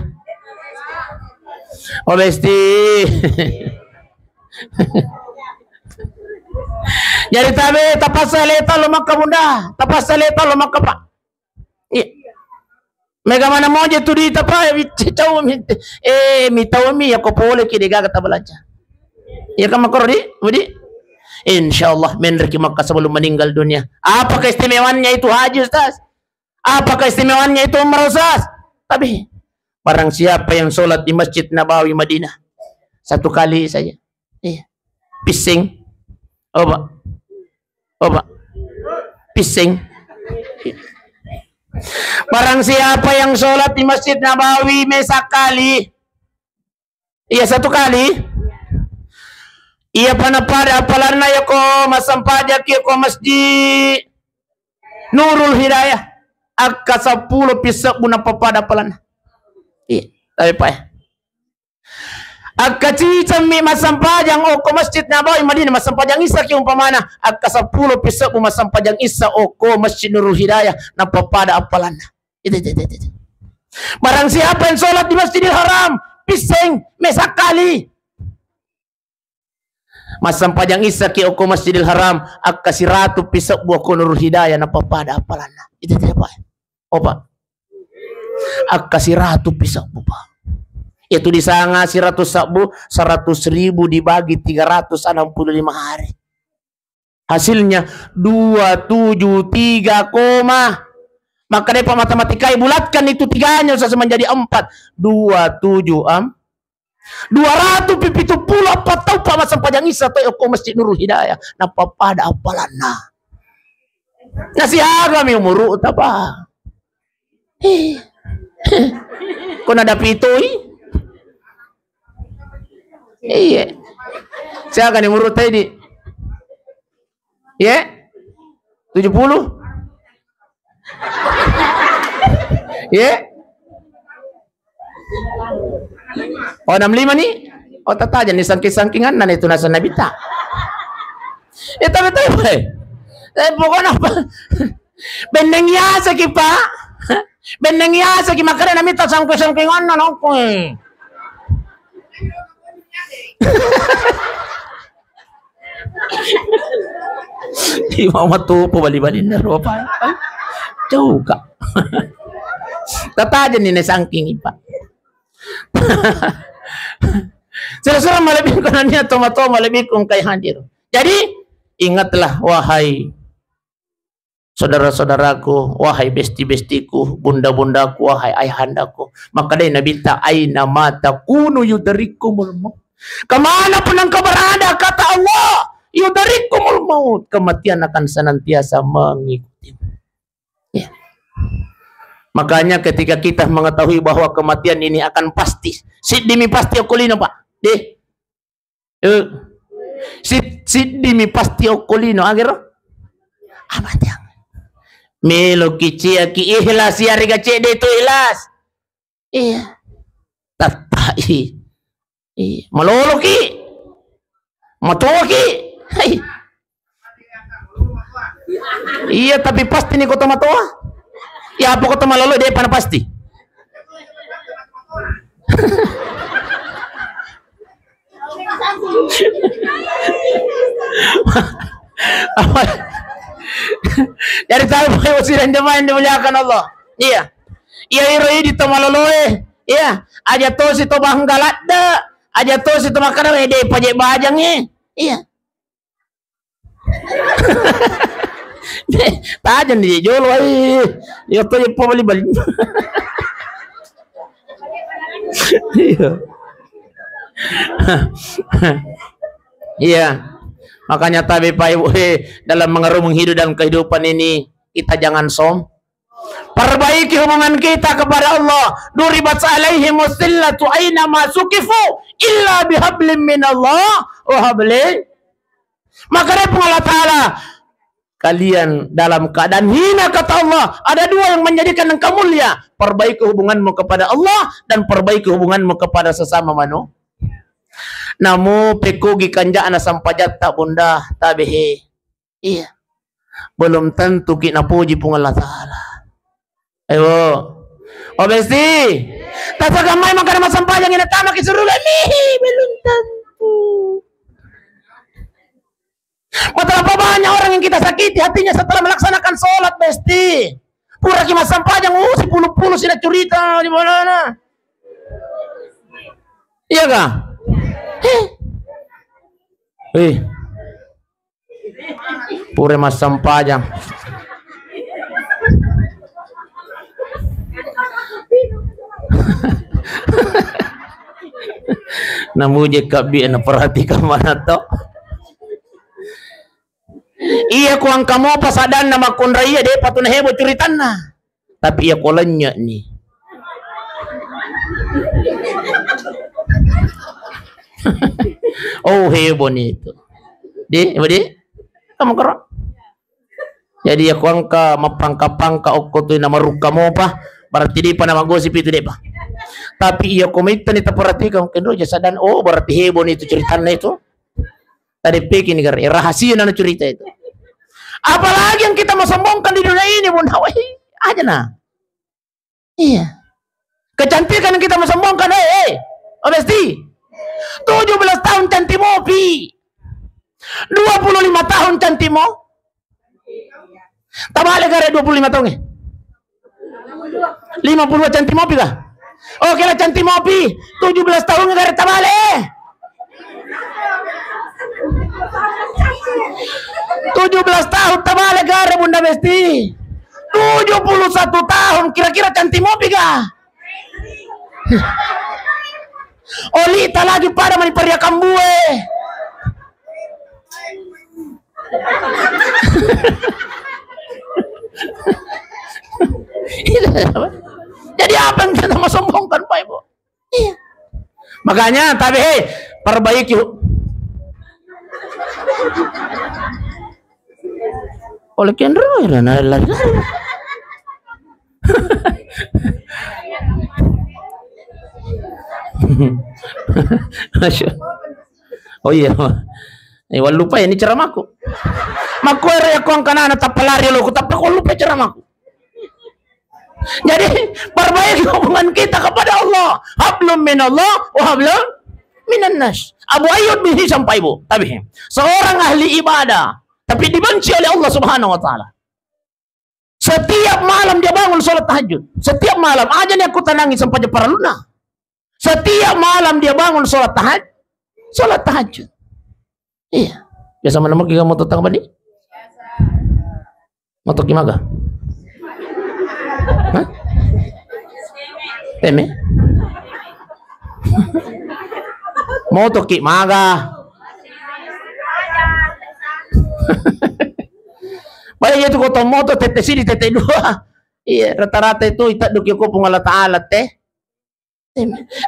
Oh, Besti. Jadi tabe, tapassa leta lo Makkah, Bunda. Tapassa leta lo Makkah, Pak. Iya. Mega mana moje tu duita, Pak, eh, cau mi, eh, mi tau mi, ya ko pole ki de gaga tabalanja. Ya kan, makoro di, Budi? Insya Allah, menreki Makkah sebelum meninggal dunia. Apa keistimewaannya itu haji, Ustaz? Apa keistimewaannya itu umrah, Ustaz? Tapi, barang siapa yang sholat di Masjid Nabawi Madinah, satu kali saja. Iya. Pissing. Apa? Apa? Pissing. Barang siapa yang sholat di Masjid Nabawi mesakali, iya, satu kali, iya, pada appalanna iya ko massempajang iya ko Masjid Nurul Hidayah, akka seppulo pissebbu nappa pada appalanna. Iya, tapi Pak, ya. Akkacicammi massempajang okko Masjid Nabawi Madinah, massempajang issa ki umpamana, akka seppulo pissebbu massempajang issa okko Masjid Nurul Hidayah, nappa pada appalanna. Itu, itu, itu, itu. Barang siapa yang sholat di Masjidil Haram, pisseng, mesakali. Massempajang issa ki okko Masjidil Haram, akka siratu pissebbu okko Nurul Hidayah, nappa pada appalanna. Itu, itu, Pak. Oh, Pak. Akka siratu pissebbu, Pak. Itu disanga siratu sebbu, seratus ribu dibagi tiga ratus enam puluh lima hari. Hasilnya dua tujuh tiga koma. Maka depa matematika, bulatkan itu tiganya, usah menjadi empat. Dua tujuh, am, dua ratu pitu pulo eppa tau, Pak, massempajang issa toi okko Masjid Nurul Hidayah, nappa pada appalanna. Nasiaga mi umuru ta, Pak. Ko nadapi toi? Iya. Siaga ni umuru ta di? Iya? Tujuh puluh? Iya? Oh, enam lima ni? Oh, tataja ni sangking-sangkingan na itu nasa Nabi ta. Eh, tapi, tapi, eh. Eh, pokoknya apa? Benneng yasa ki, Pak. Benneng yasa ki, makanya nami ta sangking-sangkingan na nongko. Imau matupu bali-balinna ro, Pak. Coba. Tatajenni ne sangking, Pak. Sura-sura malebbiku nania toma-toma malebbiku engkai hadir. Jadi, Ingatlah, wahai saudara-saudaraku, wahai besti-bestiku, bunda-bundaku, wahai ayahandaku. Makkedai Nabitta, "Aina ma takunu yudrikkumul maut." Kemanapun engkau berada, kata Allah, "Yudrikkumul maut." Kematian akan senantiasa mengikutimu. Ya. Makanya ketika kita mengetahui bahwa kematian ini akan pasti, siddimi pasti okko lino, Pak. Deh. Eh. Sid-, siddimi pasti okko lino, agero? Amatiang. Meloki ciaki ikhlas, iyarega cedde tu ikhlas. Iya. Tattai. Iya. Maloloki. Matoaki. Hai. Iya, tapi pasti ni kota matoa. Ya, apa kota malolo, dia pana pasti. Apa? Jadi tahu, Bapak Ibu sidang jamaah yang dimuliakan Allah. Iya. Iya, iro idi to maloloe. Iya. Aja tosi to bahanggaladde. Aja tosi to makkeda, eh, de paje bajang, eh. Iya. Tajeng di jolo, ai. Iya to, iya, pabali-bali. Iya. Iya. Makanya tabe, Pak Ibu, eh, dalam mengarungi hidup dan kehidupan ini, kita jangan som-, perbaiki hubungan kita kepada Allah. Duribat alaihimus zillatu aina ma suqifu illa bihablim minallah wa hablin. Maka dari Puang Allah Ta'ala, kalian dalam keadaan hina, kata Allah. Ada dua yang menjadikan engkau mulia. Perbaiki hubunganmu kepada Allah dan perbaiki hubunganmu kepada sesama manu-, namo pekkogi kanja'na sampajatta, Bunda, tabehe. Iya. Belum tentu ki napuji Puang Allah Ta'ala. Ayo. Oh, besti. Tasaga mai makkeda massampajang ina tamaki surga, mihi, belum tentu. Betapa banyak orang yang kita sakiti hatinya setelah melaksanakan sholat, besti. Puraki massampajang, uh, sepuluh-puluh sina curita di mana. Iya kah? Eh. Eh. Pura massampajang. Namuje kabbi, naperhatikan mana to. Iya, kuangka mopa sadanna makkunrai iya, de patuna hebo curitanna. Tapi iya ko lennye ni. Oh, heboh ni itu. Di, apa di? Kamu kero? Jadi iya ko engka mappangka-pangka okko tu na marukka mopa, berarti depa na magosip itu, depa. Tapi iya ko maitta ni taperhatikan, kendro ja sadan, oh, berarti heboh ni itu ceritanna itu. Tadi pikir ni, gara-, rahasia na cerita itu. Apalagi yang kita mau sombongkan di dunia ini, Bunda. Wah, aja nah. Iya. Kecantikan yang kita mau sombongkan, eh, eh. Oh, besti. Tujuh belas tahun cantik mopi. Dua puluh lima tahun cantik mo. Tabale gare dua puluh lima tahun, eh. Lima puluh dua cantik mopi kah? Oke lah, cantik mopi. Tujuh belas tahun gare tabale, eh. Tujuh belas tahun tabale gare, Bunda Besti. Tujuh puluh satu tahun kira-kira cantik mopi kah? Oli ta lagi pada mani paria kambue. Jadi apa yang kita mau sombongkan, Pak Ibu? Iya. Makanya, tapi, hei, perbaiki hu-, oleh kendro, lari-lari. Masya Allah. Oh iya. Eh, wallupai ini ceramaku. Makkuero yakko angkanana tappa lari lo, ku tappa ko lupai ceramaku. Jadi, perbaiki hubungan kita kepada Allah. Hablum minallah wa hablum minan nas. Abu Ayyub bin Hisam, Pak Ibu, tabi'in. Seorang ahli ibadah, tapi dibenci oleh Allah Subhanahu wa Ta'ala. Setiap malam dia bangun sholat tahajud. Setiap malam aja nih aku tanangi sampai jepara luna. Setiap malam dia bangun sholat tahajud. Sholat tahajud. Iya. Biasa mana mungkin kamu tentang apa nih? Motoki maga? Hah? Teme? Motoki maga? Baik itu kota moto tete sini tete dua. Iya, rata-rata itu ita duki ko Puang Allah Ta'ala teh.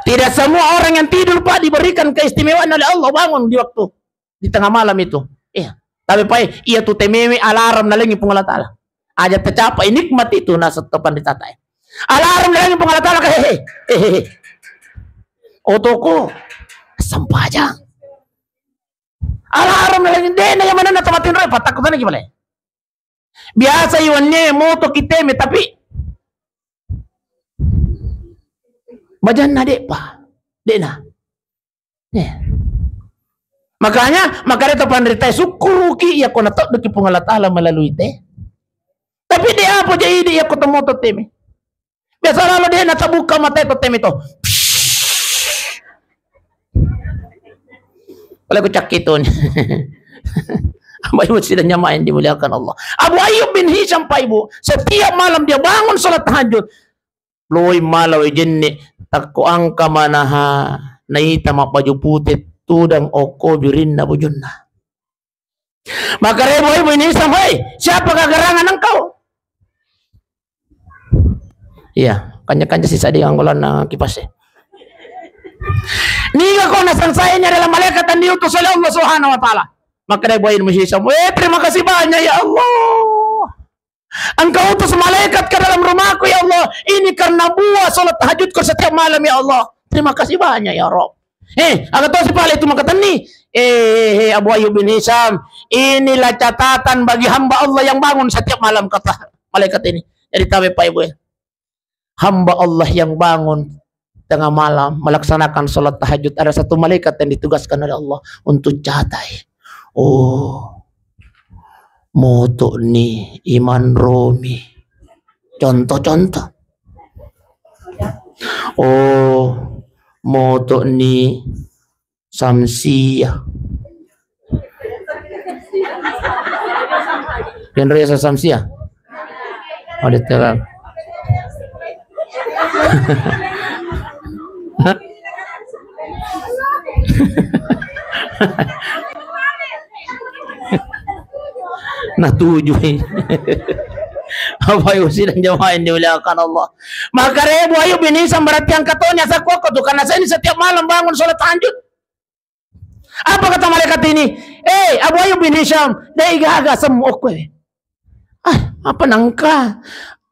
Tidak semua orang yang tidur, Pak, diberikan keistimewaan oleh Allah bangun di waktu, di tengah malam itu. Iya. Tapi, Pak, iya tu temewe alarm nalengi Puang Allah Ta'ala. Aja tercapai nikmat itu nasab topan ditata. Alarm nalengi Puang Allah Ta'ala, hehe, hehe. Otoko sempajang. Alarm nalengi dena yang mana na tomatin roy, patakutana gimana? Biasa iwanne moto kiteme, tapi bajanna de'pa, de'na. Eh. Makanya, makanya to panrita sukkuruki iya ko natoddoki Puang Allah Ta'ala melalui te. Tapi de apa jadi iya ko tomoto teme. Biasa lalo de natabuka mata to teme to. Oleh ku cakkitu ni. Bapak Ibu sidang jamaah yang dimuliakan Allah. Abu Ayyub bin Hisham, Pak Ibu, setiap malam dia bangun salat tahajud. Loi mala wai jenne, takko angka manaha naita mabbaju pute tudang okko birinna bujunna. Makare Abu Ayyub bin Hisham, "Hei, siapa gerangan engkau?" Iya, kanja-kanja sisa di anggolanna kipas e. Niga ko nasangsai ini adalah malaikat yang diutus oleh Allah Subhanahu wa Ta'ala. Makare Abu Ayyub bin Hisham, "Eh, terima kasih banyak ya Allah. Engkau utus malaikat ke dalam rumahku ya Allah. Ini karena buah salat tahajudku setiap malam ya Allah. Terima kasih banyak ya Rabb." Eh, aga tosi pale itu makatenni. Eh, eh, eh, Abu Ayyub bin Hisham, inilah catatan bagi hamba Allah yang bangun setiap malam, kata malaikat ini. Jadi tabe Pak Ibu ya. Hamba Allah yang bangun tengah malam melaksanakan salat tahajud, ada satu malaikat yang ditugaskan oleh Allah untuk catai. Oh, moto ni Iman Romi. Contoh-contoh. Oh, moto ni Samsia. Genre ya Samsia. Ada terang. Nah, tujuh ini. Bapak Ibu sidang jamaah yang dimuliakan Allah. Makare Abu Ayyub bin Hisham berarti angkat tonya sakuako tu, karena saya ini setiap malam bangun salat tahajud. Apa kata malaikat ini? "Eh, Abu Ayyub bin Hisham, dai gaga semmu okko e." "Ah, apa nangka?"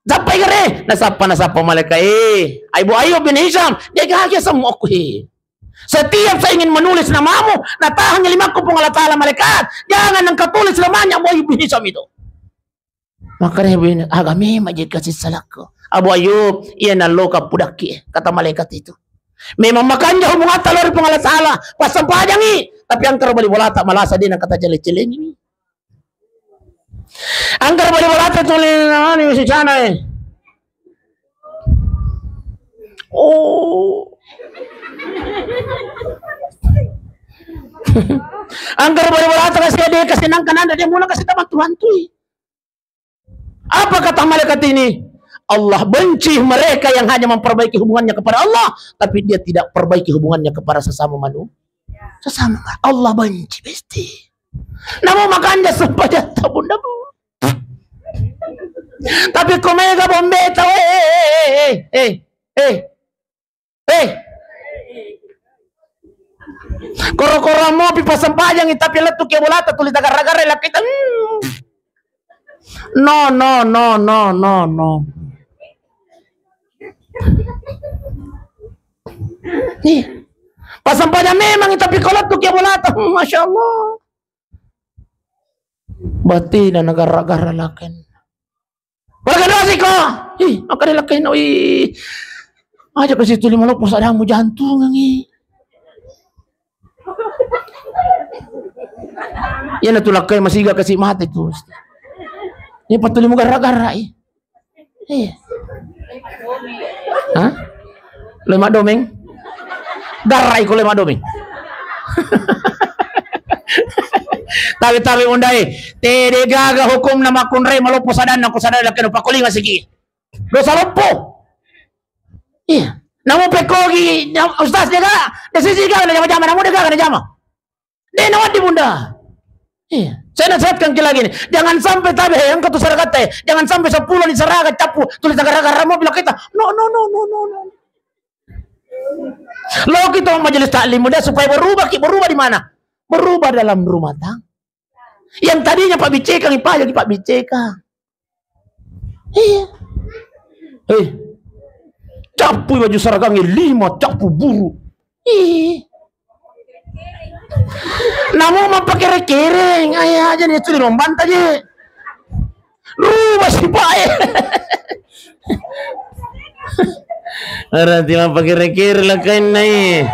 "Sappai gare." Nasappa, nasappa malaikat, "Eh, Abu Ayyub bin Hisham, dai gaga semmu okko e. Setiap saya ingin menulis namamu, natahangi limakku Puang Allah Ta'ala malaikat. Jangan engkau tulis namanya Abu Ayyub bin Hisham itu." Makare Abu ini, "Aga memang je kasih salahku." "Abu Ayyub, iya nalloka pudakki," kata malaikat itu. "Memang makanja hubungatta lao ri Puang Allah Ta'ala, passempajangi, tapi angkara bali bolata malasa dena kata cele-celengi." Angkara bali bolata tuli nani sicana e. Oh. Angkara bali bolata kasi ade kasi nangka nanda dia muna kasi tabantu-bantui. Apa kata malaikat ini? "Allah benci mereka yang hanya memperbaiki hubungannya kepada Allah, tapi dia tidak perbaiki hubungannya kepada sesama manusia." Sesama ma-, Allah benci pasti. Namo makanja sempajatta bunda. Tapi ko mega bombe tau, eh, eh, eh, eh, eh. Eh. Eh. Koro-koro mopi passempajangi tapi lettu ke bolata tuli tagarra-garra lakkita. Hmm. No, no, no, no, no, no. Nih. Pasempajang memang tapi ko lettu ke bolata. Hmm, Masya Allah. Batina nagarra-garra laken. Warga dosi ko. Ih, makkeda lakkainna, ih. Aja kasi tuli maloppo sadamu jantungengi. Iyana tu lakkai masiga kasi mate tu. Ini patuli mugarra-garra i. Iya. Hah? Loi maddomeng? Garra i ko loi maddomeng. Tabe-tabe Bunda e, te de gaga hukumna makkunrai maloppo sadanna ko sadana kena pakolinga sigi. Dosa loppo. Iya. Namu pekogi, na-, Ustaz de gaga, de sisi gaga na jama-jama, namu de gaga na jama. De nawaddi Bunda. Iya. Saya nasihatkan ki lagi nih, jangan sampai tabe, eh, engka tu sadakatta, eh. Jangan sampai sepuluh ni saraga cappu, tulis gara-gara mobil kita. No, no, no, no, no, no. Lo kita majelis taklim udah supaya berubah ki, berubah di mana? Berubah dalam rumah tangga. Yang tadinya Pak Bicekang, Pak jadi Pak Bicekang. Iya. Eh, cappu baju saragangnge lima, cappu buru. Ih. Namu mappakere-kereng, aja nih itu dirombanta je. Rubah si Pak e. Berarti mappakere-kere lah kainna e.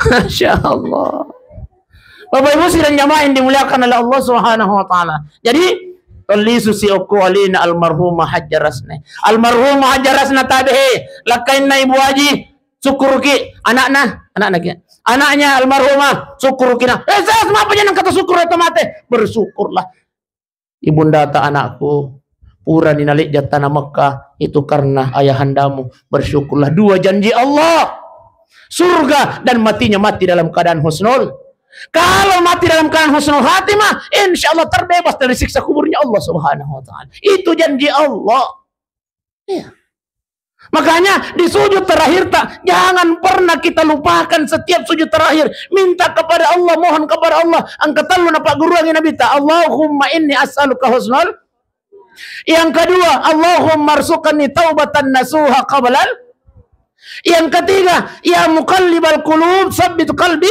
Masya Allah. Bapak Ibu sidang jamaah yang dimuliakan oleh Allah Subhanahu wa Ta'ala. Jadi, tollisu si okko alina almarhumah Hajjarasna. Almarhumah Hajjarasna tabe, he, lakkainna Ibu Haji, sukkuruki, anakna, anakna ki. Anaknya almarhumah, sukkuruki na. Eh, saya semua apa jangan kata syukur atau mate. Bersyukurlah. Ibundata anakku, purani nalejja tanah Mekah, itu karena ayahandamu. Bersyukurlah, dua janji Allah. Surga dan matinya mati dalam keadaan husnul. Kalau mati dalam keadaan husnul khatimah, insya Allah terbebas dari siksa kuburnya Allah Subhanahu wa Ta'ala. Itu janji Allah. Iya. Makanya di sujud terakhir tak, jangan pernah kita lupakan setiap sujud terakhir. Minta kepada Allah, mohon kepada Allah. Angka tellu napagguruangi Nabi ta, Allahumma inni as'aluka husnul. Yang kedua, Allahumma arzuqni taubatan nasuha qablal. Yang ketiga, ya muqallibal qulub, sabbit qalbi.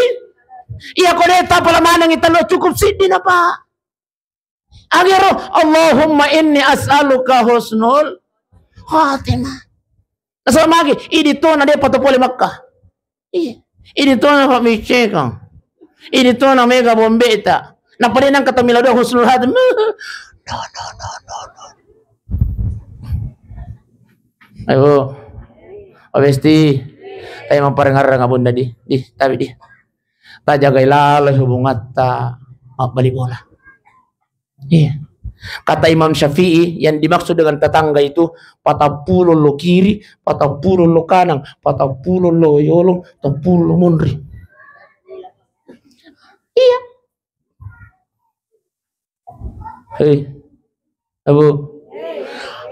Ya kodeta pala manengi tellu cukup siddi napa. Agero, Allahumma inni as'aluka husnul khatimah. Nasaba magi, idi tona depa to pole Makkah. Iya. Idi tona Pak Micekang. Idi tona mega bombeta. Napa de nangka to mila do husnul khatimah. No, no, no, no, no. Ayo, Bu. Pak Besti. Tapi maparengarang Abunda di. Di, tapi di. Tajagai lalo hubungatta mabbali bola. Iya. Kata Imam Syafi'i, yang dimaksud dengan tetangga itu patappulo lo kiri, patappulo lo kanang, patappulo lo yolong, patappulo lo munri. Iya. Hei. Abu.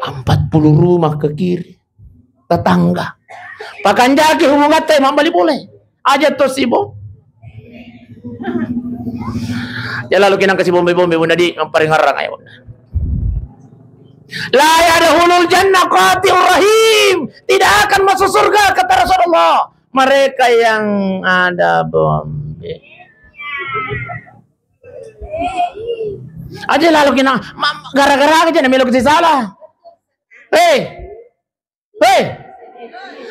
Empat puluh rumah ke kiri. Tetangga. Pakanjaki hubungatta mabbali bola. Aja to sibo. Ya lalu kinang kasi bombe-bombe Bunda di maparengarang ayo. La yadkhulul jannah qati'ur rahim. Tidak akan masuk surga kata Rasulullah. Mereka yang ada bombe. Aja lalu kina ma-, gara-gara aja na melo kasi salah. Hei. Hei.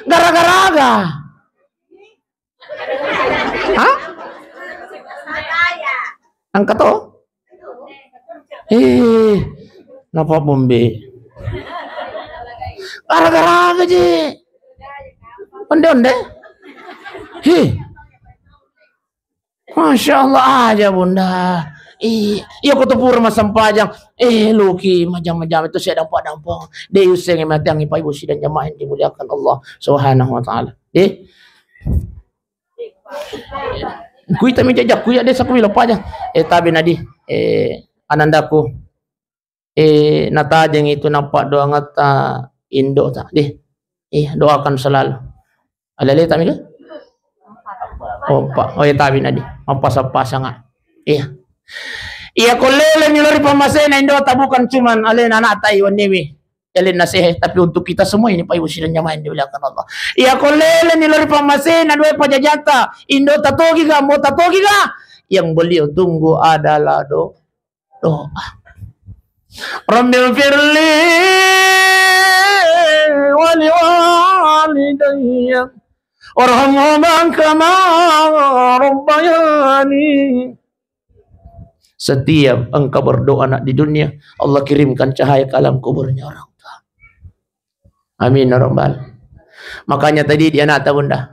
Gara-gara aga. Hah? Angkat to? Eh, napa bombe? Gara-gara aga je. Onde-onde. Hei. Masya Allah aja Bunda. Iya, iya ko tu pura massempajang. Eh, luki majang-majang itu saya dampak-dampak. De useng mati yang Ibu sidang jamaah yang dimuliakan Allah Subhanahu wa Ta'ala. De. Kuita mi jajakku ya desa ku milo paja. Eh, tabe nadi. Eh, anandaku. Eh, natajeng itu nappa doangatta indo ta. Deh. Iya, doakan selalu. Alele tami ke? Oh, Pak. Oh, ya tabi nadi. Mappasang-pasang, ah. Iya. Iya, ko lele ni lori pammasena indo ta bukan cuman alena anak tai wenniwi. Jalinna sehe, tapi untuk kita semua ini Pak Ibu sidang jamaah yang dimuliakan Allah. Iya, ko lele ni lori pammasena dua pajajata indo ta togi ga, mo ta togi ga. Yang beliau tunggu adalah do doa. Rabbighfirli wa liwalidayya warhamhuma kama rabbayani. Setiap engkau berdoa nak di dunia, Allah kirimkan cahaya ke alam kuburnya orang tua. Amin ya rabbal. Makanya tadi di anak ta Bunda.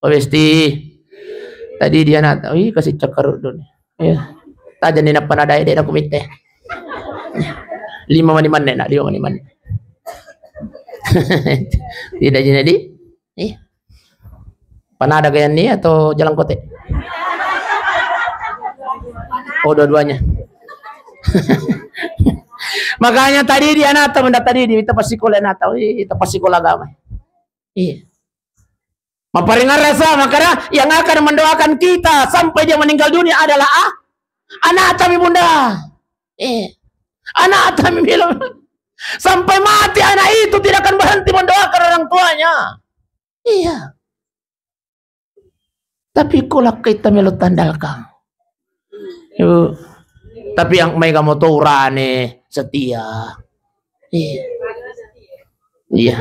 Pak Besti. Tadi dia nata, wih, kasih cakkaruddu ni. Iya. Tajani nappa nadai de' naku mitte. Lima mani manne nak, lima mani manne. Tidak jadi. Iya. Panada gayanni atau jalan kote? Oh, dua-duanya. Makanya tadi dia nata, benda tadi dia, kita pasti sekolah nata, wih, kita pasti sekolah agama. Iya. Maparingarasa, makanya yang akan mendoakan kita sampai dia meninggal dunia adalah, ah, anak kami, Bunda. Eh, anak kami bilang, sampai mati anak itu tidak akan berhenti mendoakan orang tuanya. Iya. Tapi ko lakkai ta melo tandalkang. Yo. Tapi yang mai kamu to urane setia. Iya. Iya.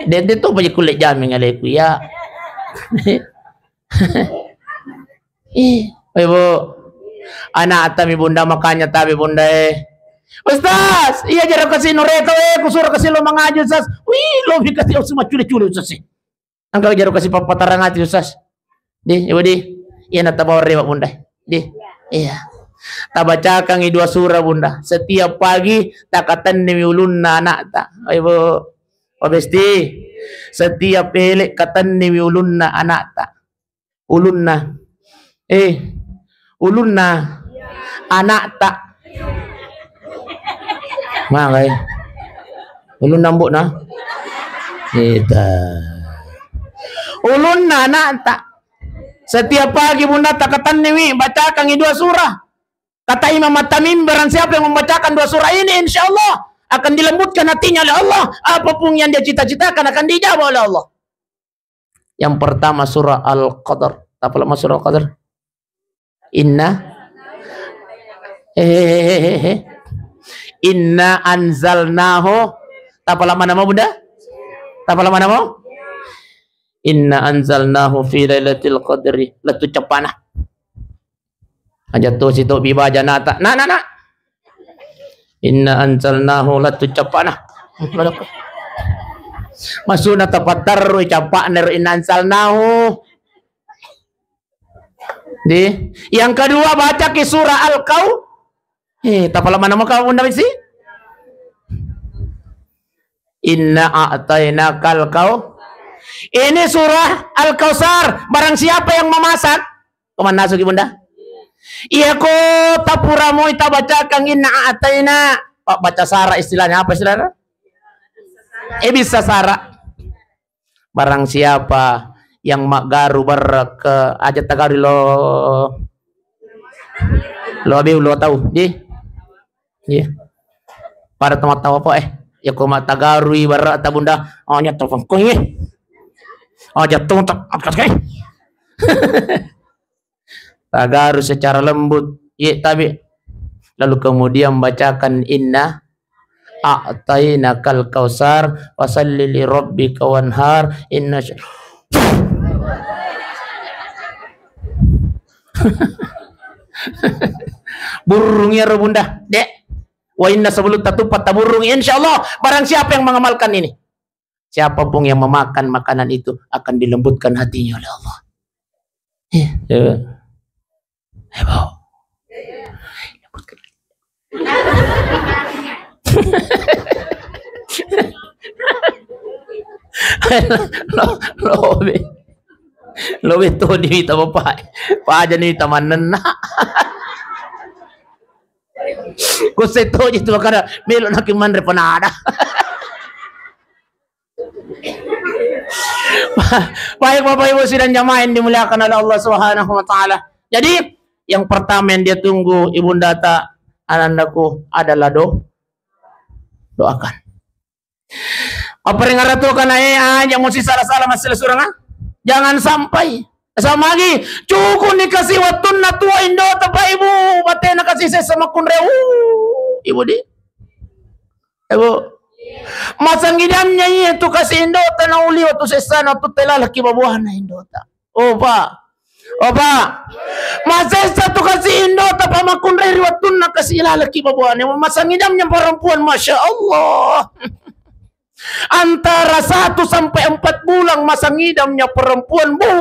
Dede to baje kulit jaming aleku ya. Ih, ibu. Anak tami bunda makanya tabe bunda eh. Ustaz, iya jero kasi nureto eh, kusuro kasi lo mangaji Ustaz. Wih, lo bikati usuma cule-cule Ustaz eh. Engka jaro kasi pappatarang ati Ustaz. Di, ibu di. Iya na tabawa rewa bunda. Di. Iya. Tabacakangi dua surah bunda. Setiap pagi takatenniwi ulunna anakta. Ibu. Pak Besti. Setiap elek katenniwi ulunna anakta. Ulunna. Eh, ulunna anakta. Magai. Ulunna mbokna. Ita. Ulunna anakta. Setiap pagi bunda takatenniwi, bacakangi dua surah. Kata Imam At-Tamim, barang siapa yang membacakan dua surah ini, insya Allah akan dilembutkan hatinya oleh Allah. Apapun yang dia cita-citakan akan dijawab oleh Allah. Yang pertama surah Al-Qadar. Tapalama surah Al-Qadar. Inna, eh, eh, eh, eh, eh. Inna anzalnahu. Tapalama nama bunda? Tapalama nama? Inna anzalnahu fi lailatul qadri. Latu capana. Aja to si to biba janata. Na, na, na. Inna anzalnahu latu capana. Masuna tapatterru capana ro inna anzalnahu. Di, yang kedua baca ki surah Al-Kau. Eh, tapalama nama kau bunda bisi? Inna a'tainakal kau. Ini surah Al-Kausar. Barang siapa yang memasak, kemana sugi bunda? Iya ko tapura moi tabacakan inna a'taina. Pak baca sara istilahnya apa istilahnya? Eh bisa sara. Barang siapa yang maggaru barra ke aja tagaru lo lo abe lo tau di. Iya. Pada tama tawa apa eh? Ya ko matagarui barra ta bunda. Oh nya telepon ko eh. Oh jatuh tak apa eh? Tagaru secara lembut. Iya tabi. Lalu kemudian bacakan inna a'tainakal kausar fasalli li rabbika wanhar inna sya- Burung ya bunda, dek. Wa inna sebelum tatupat taburung insyaallah barang siapa yang mengamalkan ini. Siapapun yang memakan makanan itu akan dilembutkan hatinya oleh Allah. Iya. Iya. Heboh. Lo, lo, lobe. Lobe to di wita bapak. Paja ni wita manenna. Ko seto je tu kada melo nak manre panada. Baik Bapak Ibu sidang jamaah yang dimuliakan oleh Allah Subhanahu wa taala. Jadi yang pertama yang dia tunggu ibunda ta anandaku adalah do doakan. Apa ringaratu kana eh aja musi salah-salah masih surang ah. Jangan sampai sama lagi cukup nih kasih waktu natua indo tepa ibu batena kasih saya sama kunreu ibu di. Ebo. Masangidamnya iya tu kasi indota nauli watu sessana tu telalaki babuana indota. Opa. Opa. Masessa tu kasi indota pamakunrai ri wattunna kasi lalaki babuana. Masangidamnya perempuan, Masya Allah. Antara satu sampai empat bulan masangidamnya perempuan. Bu.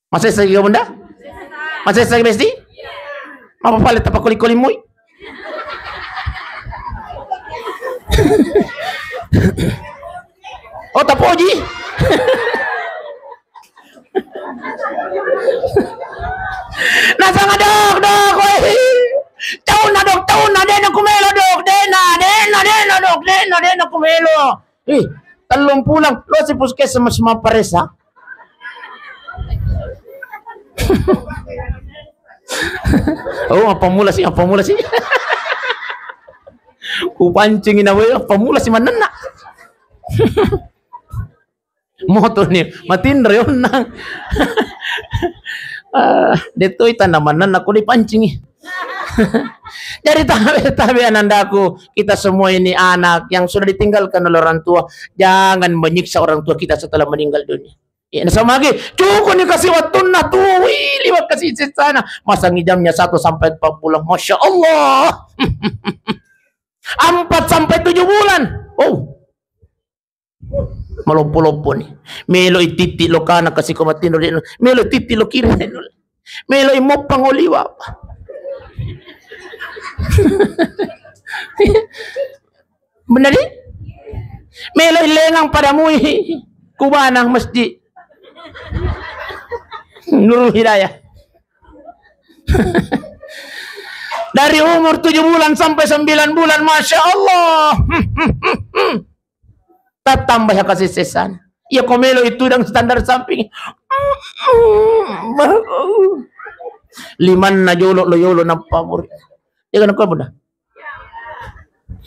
Masessa ki, Bunda? Masessa ki, Besti? Mapa pale tapakoli-koli mui? Oh, tapoji. Nasanga, Dok, Dok, weh. Taunna, Dok, taunna, de'na kumelo, Dok, de'na, de'na, de'na, Dok, de'na, de'na kumelo. Ih, tellung pulang, lo si puskesmas mapparessa. Oh, apa mula sih, apa mula sih? Kupancingi na we, apa mula sih manenna? Moto ni, matinro yonnang. Ah, detoi tanda manenna, ko dipancingi. Jadi tabe-tabe anandaku, kita semua ini anak yang sudah ditinggalkan oleh orang tua. Jangan menyiksa orang tua kita setelah meninggal dunia. Ya, nasaba magi, cukup ni kasi wattunna tuwi liwat kasi sessana. Masangi jamnya satu sampai empat bulan. Masya Allah. Empat sampai tujuh bulan. Oh. Maloppo-loppo ni. Melo i titti lo kana kasi ko matinro de. Melo i titti lo kiri. Melo i moppang oliwa. Bener di? Melo i lengang pada mui. Kubanang masjid. Nurul Hidayah. Dari umur tujuh bulan sampai sembilan bulan, Masya Allah. Tattamba ya kasih sesan. Ya komelo itu dan standar samping. Limanna jolo lo yolo nappa muri. Ya kan kau benar.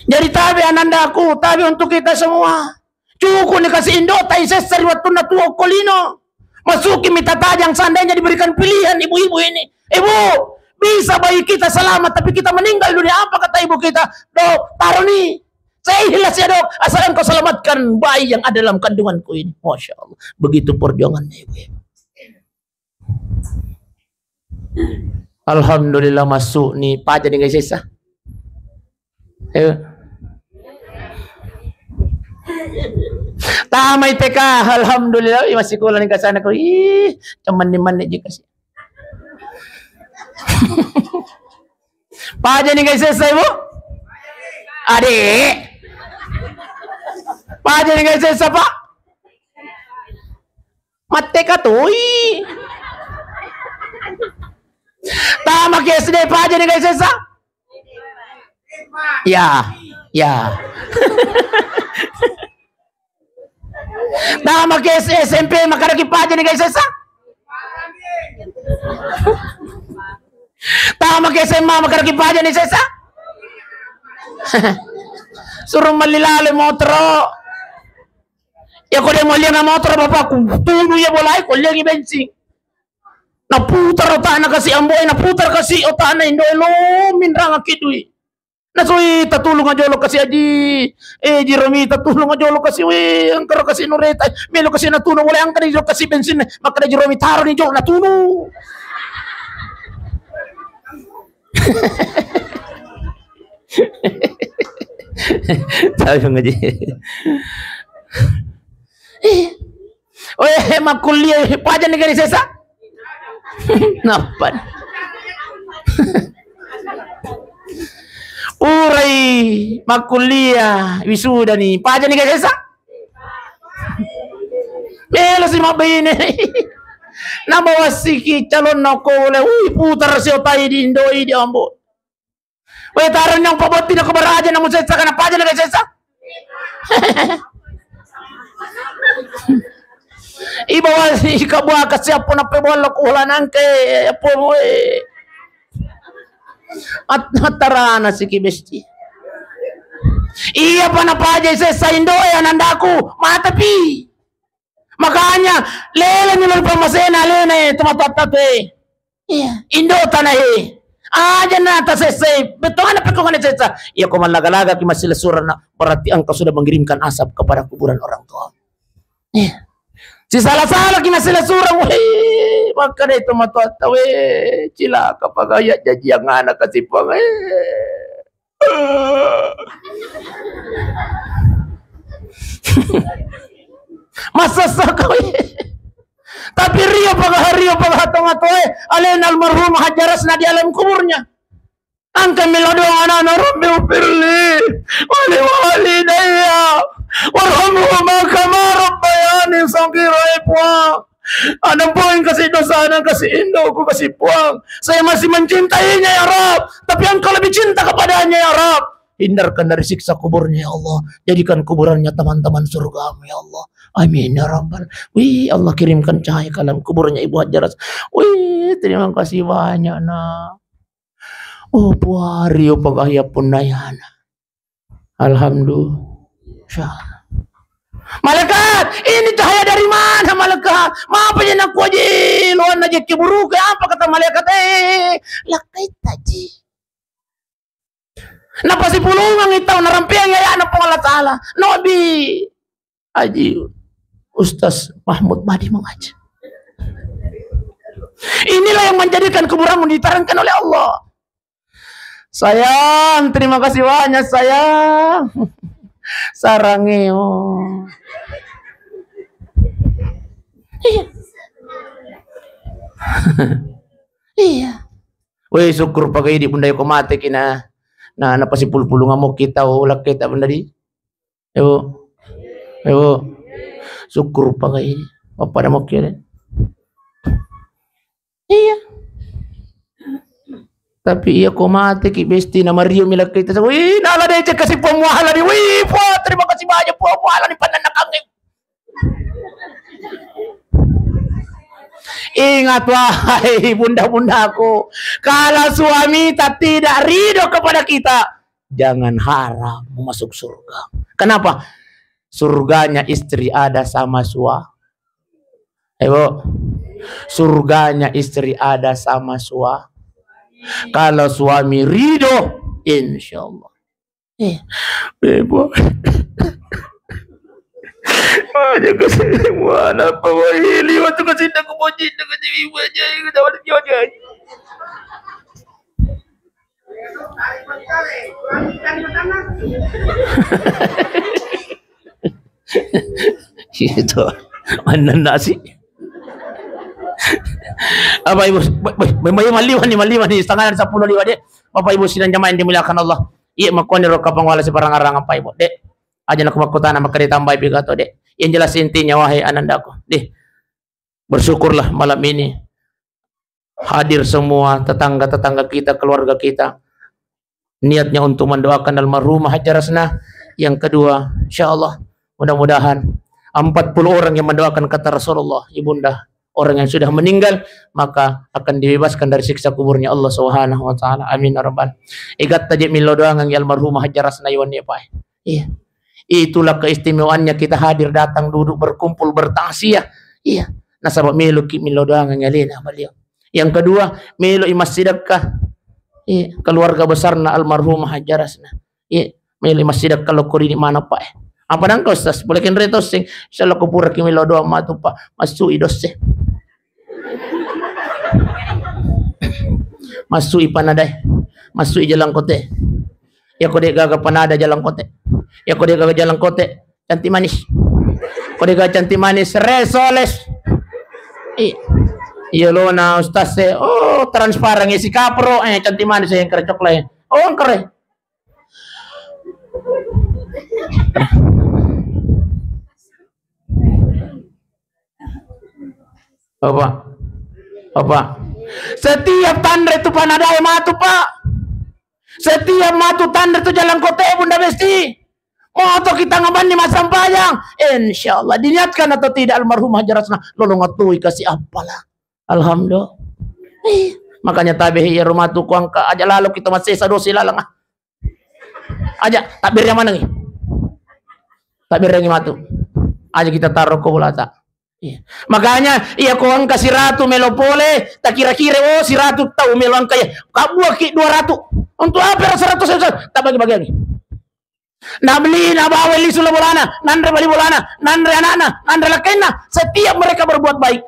Jadi tabe anandaku, tabe untuk kita semua. Cukup ni kasi indo tai sessa ri wattunna tuo ko lino. Masuki mita tajang seandainya diberikan pilihan ibu-ibu ini. Ibu, bisa bayi kita selamat tapi kita meninggal dunia, apa kata ibu kita? Dok, taroni. Saya ikhlas ya, Dok, asal engkau selamatkan bayi yang ada dalam kandunganku ini. Masya Allah. Begitu perjuangannya ibu-ibu. Alhamdulillah masuk ni paja ni guys sessa. Ayo. Tamai T K, alhamdulillah, ih, masih kula ni kasana ko. Ih, cuman ni mana ji kasih. Paja ni guys sessa, Ibu? Adik. Paja ni guys sessa, Pak? Matteka toi. Tama ke S D paja ni guys sessa? Ya, ya. Tama ke S-, S M P makkadaki paja ni guys sessa? Tama ke S M A makkadaki paja ni sessa? Suruh melli lalo motoro. Ya ko de mollianga motoro bapakku, tunu ya bolai ko liangi bensin. Naputar otakna kasi amboe, naputar kasi otakna indoe, lo minrangaki dui. Nasui tatulung ajolo kasi aji, eh, Jiromi tatulung ajolo kasi, we, engkaro kasi nureta, melo kasi natunu, boleh angkani jolo kasi bensin, makkada Jiromi taroni jolo natunu. Tapi ngaji. Eh, oh, eh, makkuliah, paja ni gari sessa? Nappa? Urai, makkuliah, wisuda ni, paja ni gari sessa? Melo si mabbaine. Nabawa siki calonna ko le, ui, putar si otai di indoi di ambo. Wé, taroni nang pabotti nako baraja namu sessa kana paja naga sessa. Ibawa si kabua kasi appo nappe bolla ko hola nangke appo moe. At-, attarana siki besti. Iya pa napaja sessa indoe anandaku, matapi. Makanya, leleni lo pamasena alena e, tomatoatta tu e. Iya, indo tana e. Aja na tasessai, bettuanna pekkongana sessa. Iya, ko mallaga-laga ki massila surana, berarti engkau sudah mengirimkan asap kepada kuburan orang tua. Iya. Sisala-sala ki massila surang, wé, makkeda tomatoatta, wé, cilaka pagaya jajiang anak kasipang, wé. Massessa kau. Tapi rio pagaha, rio pagaha tonga toe, alena almarhumah Hajjarasna di alam kuburnya. Engka melo doa anana, "Rabbi ufirli wali walidayya warhamhuma kama rabbayani shaghira." Eh, Puang, ada poin kasih dosa, ada kasih indoku, kasih Puang. Saya masih mencintainya, ya Rabb, tapi Engkau lebih cinta kepadanya, ya Rabb. Hindarkan dari siksa kuburnya, ya Allah. Jadikan kuburannya taman-taman surgamu, ya Allah. Amin, ya Rabbal. Wih, Allah kirimkan cahaya ke dalam kuburnya Ibu Hajjaras. Wih, terima kasih banyak, Nak. Oh, puari, oh, pagaya punayana. Alhamdulillah. Malaikat, ini cahaya dari mana, malaikat? Mapa je nakuaji luanna jekke buruke? Apa kata malaikat? Eh, lakkaita ji. Napasipulungang tau narampeang ayana Puang Allah Taala. Nobi Haji Ustaz Mahmud Badi mengaji. Inilah yang menjadikan kuburanmu diterangkan oleh Allah. Sayang, terima kasih banyak, sayang. Sarangeo. Iya. Iya. Weh, syukur pagai di bunda ko mate kina. Nah, napasipulung-pulung amo kita, oh, lakketa bunda di. Ibu. Ibu. Syukur pagai. Apa ada mau kira? Iya. Tapi iya ko mate ki besti, na mario mi lakketa. Wih, nala decek kasi pemuala di. Wih, Puang, terima kasih banyak, Puang, pemuala di pandan nakangeng. Ingat, wahai bunda-bundaku, kalau suami tak tidak ridho kepada kita, jangan harap masuk surga. Kenapa? Surganya istri ada sama sua-, eh, Bu. Surganya istri ada sama sua-, kalau suami ridho, insya Allah. Eh. Bebo. Aja ko semua napa wahili waktu ko sinda ko boji ko jiwi aja ko dapat aja. Itu mana nasi? Apa ibu? Baik, baik, baik, maliwani, maliwani setengah sepuluh liwat, Dek. Bapak Ibu sidang jamaah yang dimuliakan Allah. Iya, makkuani ro kapang wala siparangarang apa Ibu, Dek. Aja nak makkutana maka ditambahi pigato, Dek. Yang jelas intinya, wahai anandaku, Dek, bersyukurlah malam ini hadir semua tetangga-tetangga kita, keluarga kita. Niatnya untuk mendoakan almarhumah Hajjarasna. Yang kedua, insya Allah, mudah-mudahan empat puluh orang yang mendoakan, kata Rasulullah, Ibunda, orang yang sudah meninggal, maka akan dibebaskan dari siksa kuburnya Allah Subhanahu wa Ta'ala. Amin ya Rabbal. Igatta je millau doangan almarhumah Hajjarasna iwan ya, Pak. Iya. Itulah keistimewaannya kita hadir, datang, duduk, berkumpul, bertaziah. Iya. Nasaba meloki millau doangan alena beliau. Yang kedua, meloi massidekka. Iya, keluarga besarna almarhumah Hajjarasna. Iya, meloi massidekka lokko ri mana, Pak. Apa nangka, Ustaz? Boleh kenre tosseng. Insyaallah ko puraki millau doa matu, Pak. Masui dosse. Masui panadae. Masui jalangkote. Iya ko de gaga panada jalangkote. Iya ko de gaga jalangkote, cantik manis. Ko de gaga cantik manis, resoles. I-, iya lona ustaz e, oh, transparan isi kapro, eh, cantik manis yang kere coklat. Oh, kere. Apa? Apa? Setiap tanre tu panadae matu, Pak. Setiap matu tanre tu jalangkote, Bunda Besti. Mau atau kita ngabanni massampajang? Insya Allah, diniatkan atau tidak almarhumah Hajjarasna, lolong atui kasih apalah. Alhamdulillah. Eh, makanya tabe iya rumah tu kuangka aja lalu kita masih sadosi lalang, ah. Aja, takbirnya mana nih? Takbirnya matu. Aja kita taruh ke bulata. Iya. Makanya, iya ko engka siratu melo pole, tak kira-kira, oh, siratu tau melo engka ya. Kabuaki dua ratu. Untuk apa seratus? Tak bagi-bagi lagi. Nabeli, nabawa lisu la bolana, nanre bali bolana, nanre anakna, nanre lakenna. Setiap mereka berbuat baik,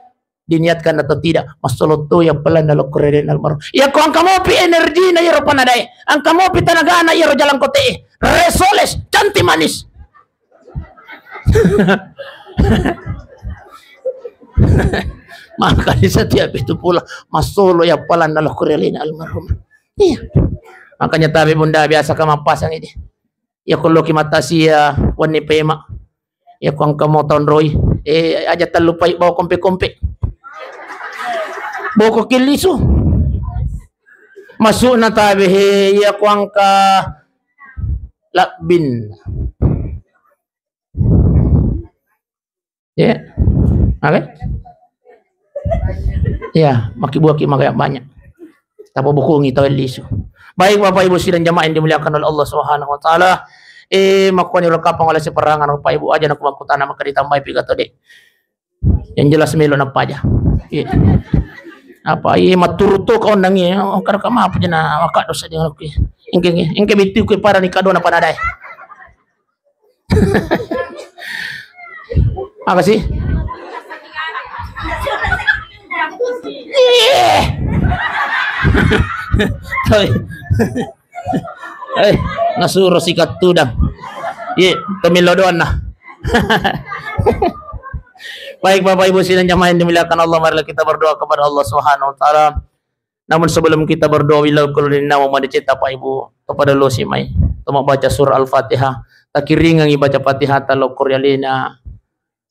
diniatkan atau tidak, massolotto ya pelan dalam keren almarhum. Ya ko engka mopi energina ya ro panadae, engka mopi tenagana ya ro jalangkote, resoles, cantik manis. Makanya setiap itu pula massolo ya palanna lokko ri alena almarhum. Iya. Makanya tabe bunda biasa ka mappasang ini. Iya ko loki matasia wenni pema. Iya ko engka mo tonroi. Eh, aja tellupai bawa kompe-kompe. Boko killisu. Masukna tabe he, iya ko engka labbin. Ya. Oke? Ya, maki buah ki makanya banyak. Tapa bukungi tau lisu. Baik Bapak Ibu sidang jamaah yang dimuliakan oleh Allah Subhanahu wa taala. Eh, makkoni rokapang oleh seperangan Bapak Ibu aja nak makkutana maka ditambahi piga tode. Yang jelas melo napaja. Iya. Apa iya maturu to kau nangi, oh, kada kama apa jena maka dosa dengan aku. Engke engke engke bitu ku para ni kado napa nadai. Apa sih? Iya. Tapi, eh, nasuro sikat tudang. Iya, temilo doang nah. Baik Bapak Ibu sidang jamaah yang dimuliakan Allah, marilah kita berdoa kepada Allah Subhanahu wa taala. Namun sebelum kita berdoa, wilau kulunina memadecet Bapak Ibu, kepada lo simai, toma baca surah Al-Fatihah, takiringangi baca Fatihah, talo koryalina,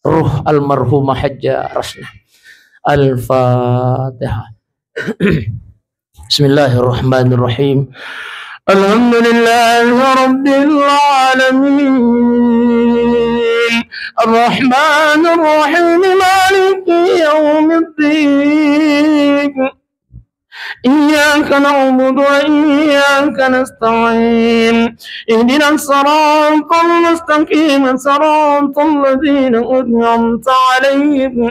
ruh almarhumah Hajjah Rasna. Al-Fatihah. Bismillahirrahmanirrahim. Alhamdulillahirabbil alamin. Arrahmanirrahim. Maliki yaumiddin. Iyyaka na'budu wa iyyaka nasta'in. Ihdinas siratal mustaqim, siratal ladzina an'amta 'alaihim,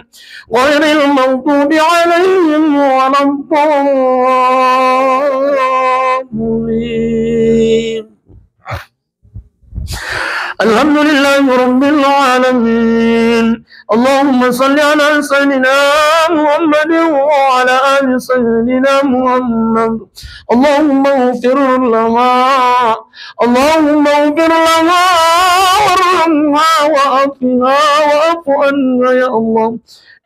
ghairil maghdubi 'alaihim waladdallin. Alhamdulillahirabbil alamin. Allahumma salli ala sayyidina Muhammadin wa ala ali sayyidina Muhammad. Allahumma ighfir laha. Allahumma ighfir laha warhamha wa'afiha wa'fu anha ya Allah.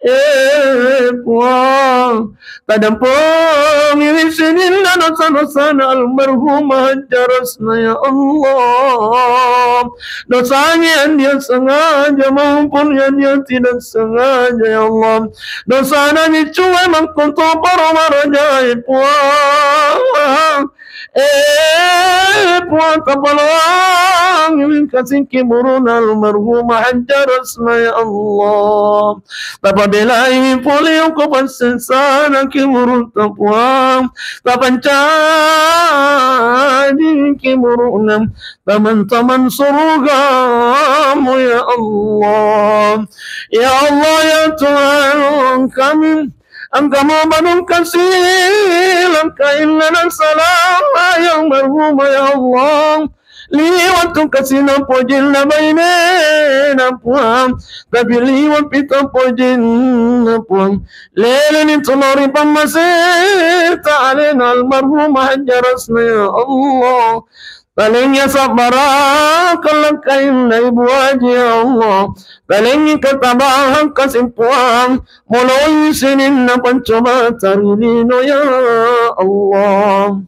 Eh, Puang, tadampengi sininna dosa-dosana almarhumah Hajjah Rasna, ya Allah. Dosanya yang dia sengaja maupun yang dia tidak sengaja, ya Allah. Dosana ni cuwe mangkoto paro marajai, Puang. Eh, Puang, tapaloangi kasingki buruna almarhumah Hajjah Rasna, ya Allah. Tapabelai pole ko passessana ki burutta, Puang. Tapancaji ki buruna taman-taman surgamu, ya Allah. Ya Allah, ya Tuhan kami, Engka mubalu kasi langkainna nasalai almarhumah, ya Allah. Liwat tu kasi napojinna bainena, Puang. Tapi liwat pi tapojinna, Puang. Leleni tu lao ri pammaseta alena almarhumah Hajjah Rasna, ya Allah. Talengngi sabbarang lakkainna Ibu Aji, ya Allah. Talengngi katabahang kasi, Puang. Moloi sininna pancobata ri lino, ya Allah.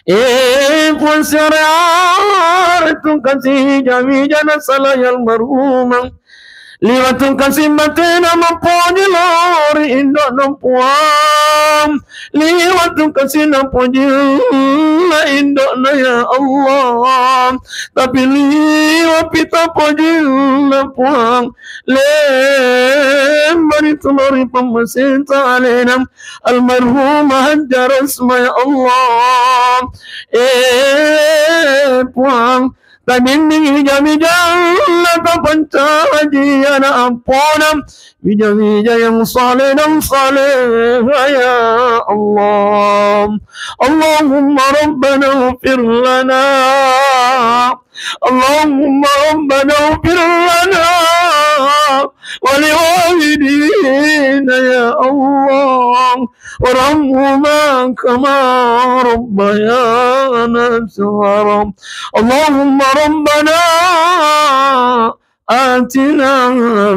Eh, Puang, siare-are tu kasi wija-wija nasalai almarhumah. Liwat tu kasi batena mapoji lao ri indo'na, Puang. Liwat tu kasi napojinna indo'na, ya Allah. Tapi liwat pi tapojinna, Puang. Lembani tu lao ri pammaseta alena almarhumah Hajjah Rasna, ya Allah. Eh, Puang, tabimbingi wija-wijanna, tapancaji ana' ampona wija-wija yang saleh dan saleha, ya Allah. Allahumma rabbana ighfir lana. Allahumma rabbana ighfir lana wa liwalidina, ya Allah. Warhamhuma kama rabbayana shighara. Allahumma rabbana آتنا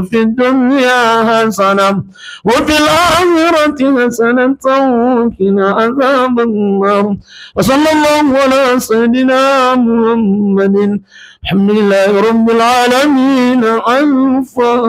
في الدنيا حسنة وفي الآخرة حسنة وقنا عذاب النار. وصلى الله على سيدنا محمد. الحمد لله رب العالمين. الفاتحة.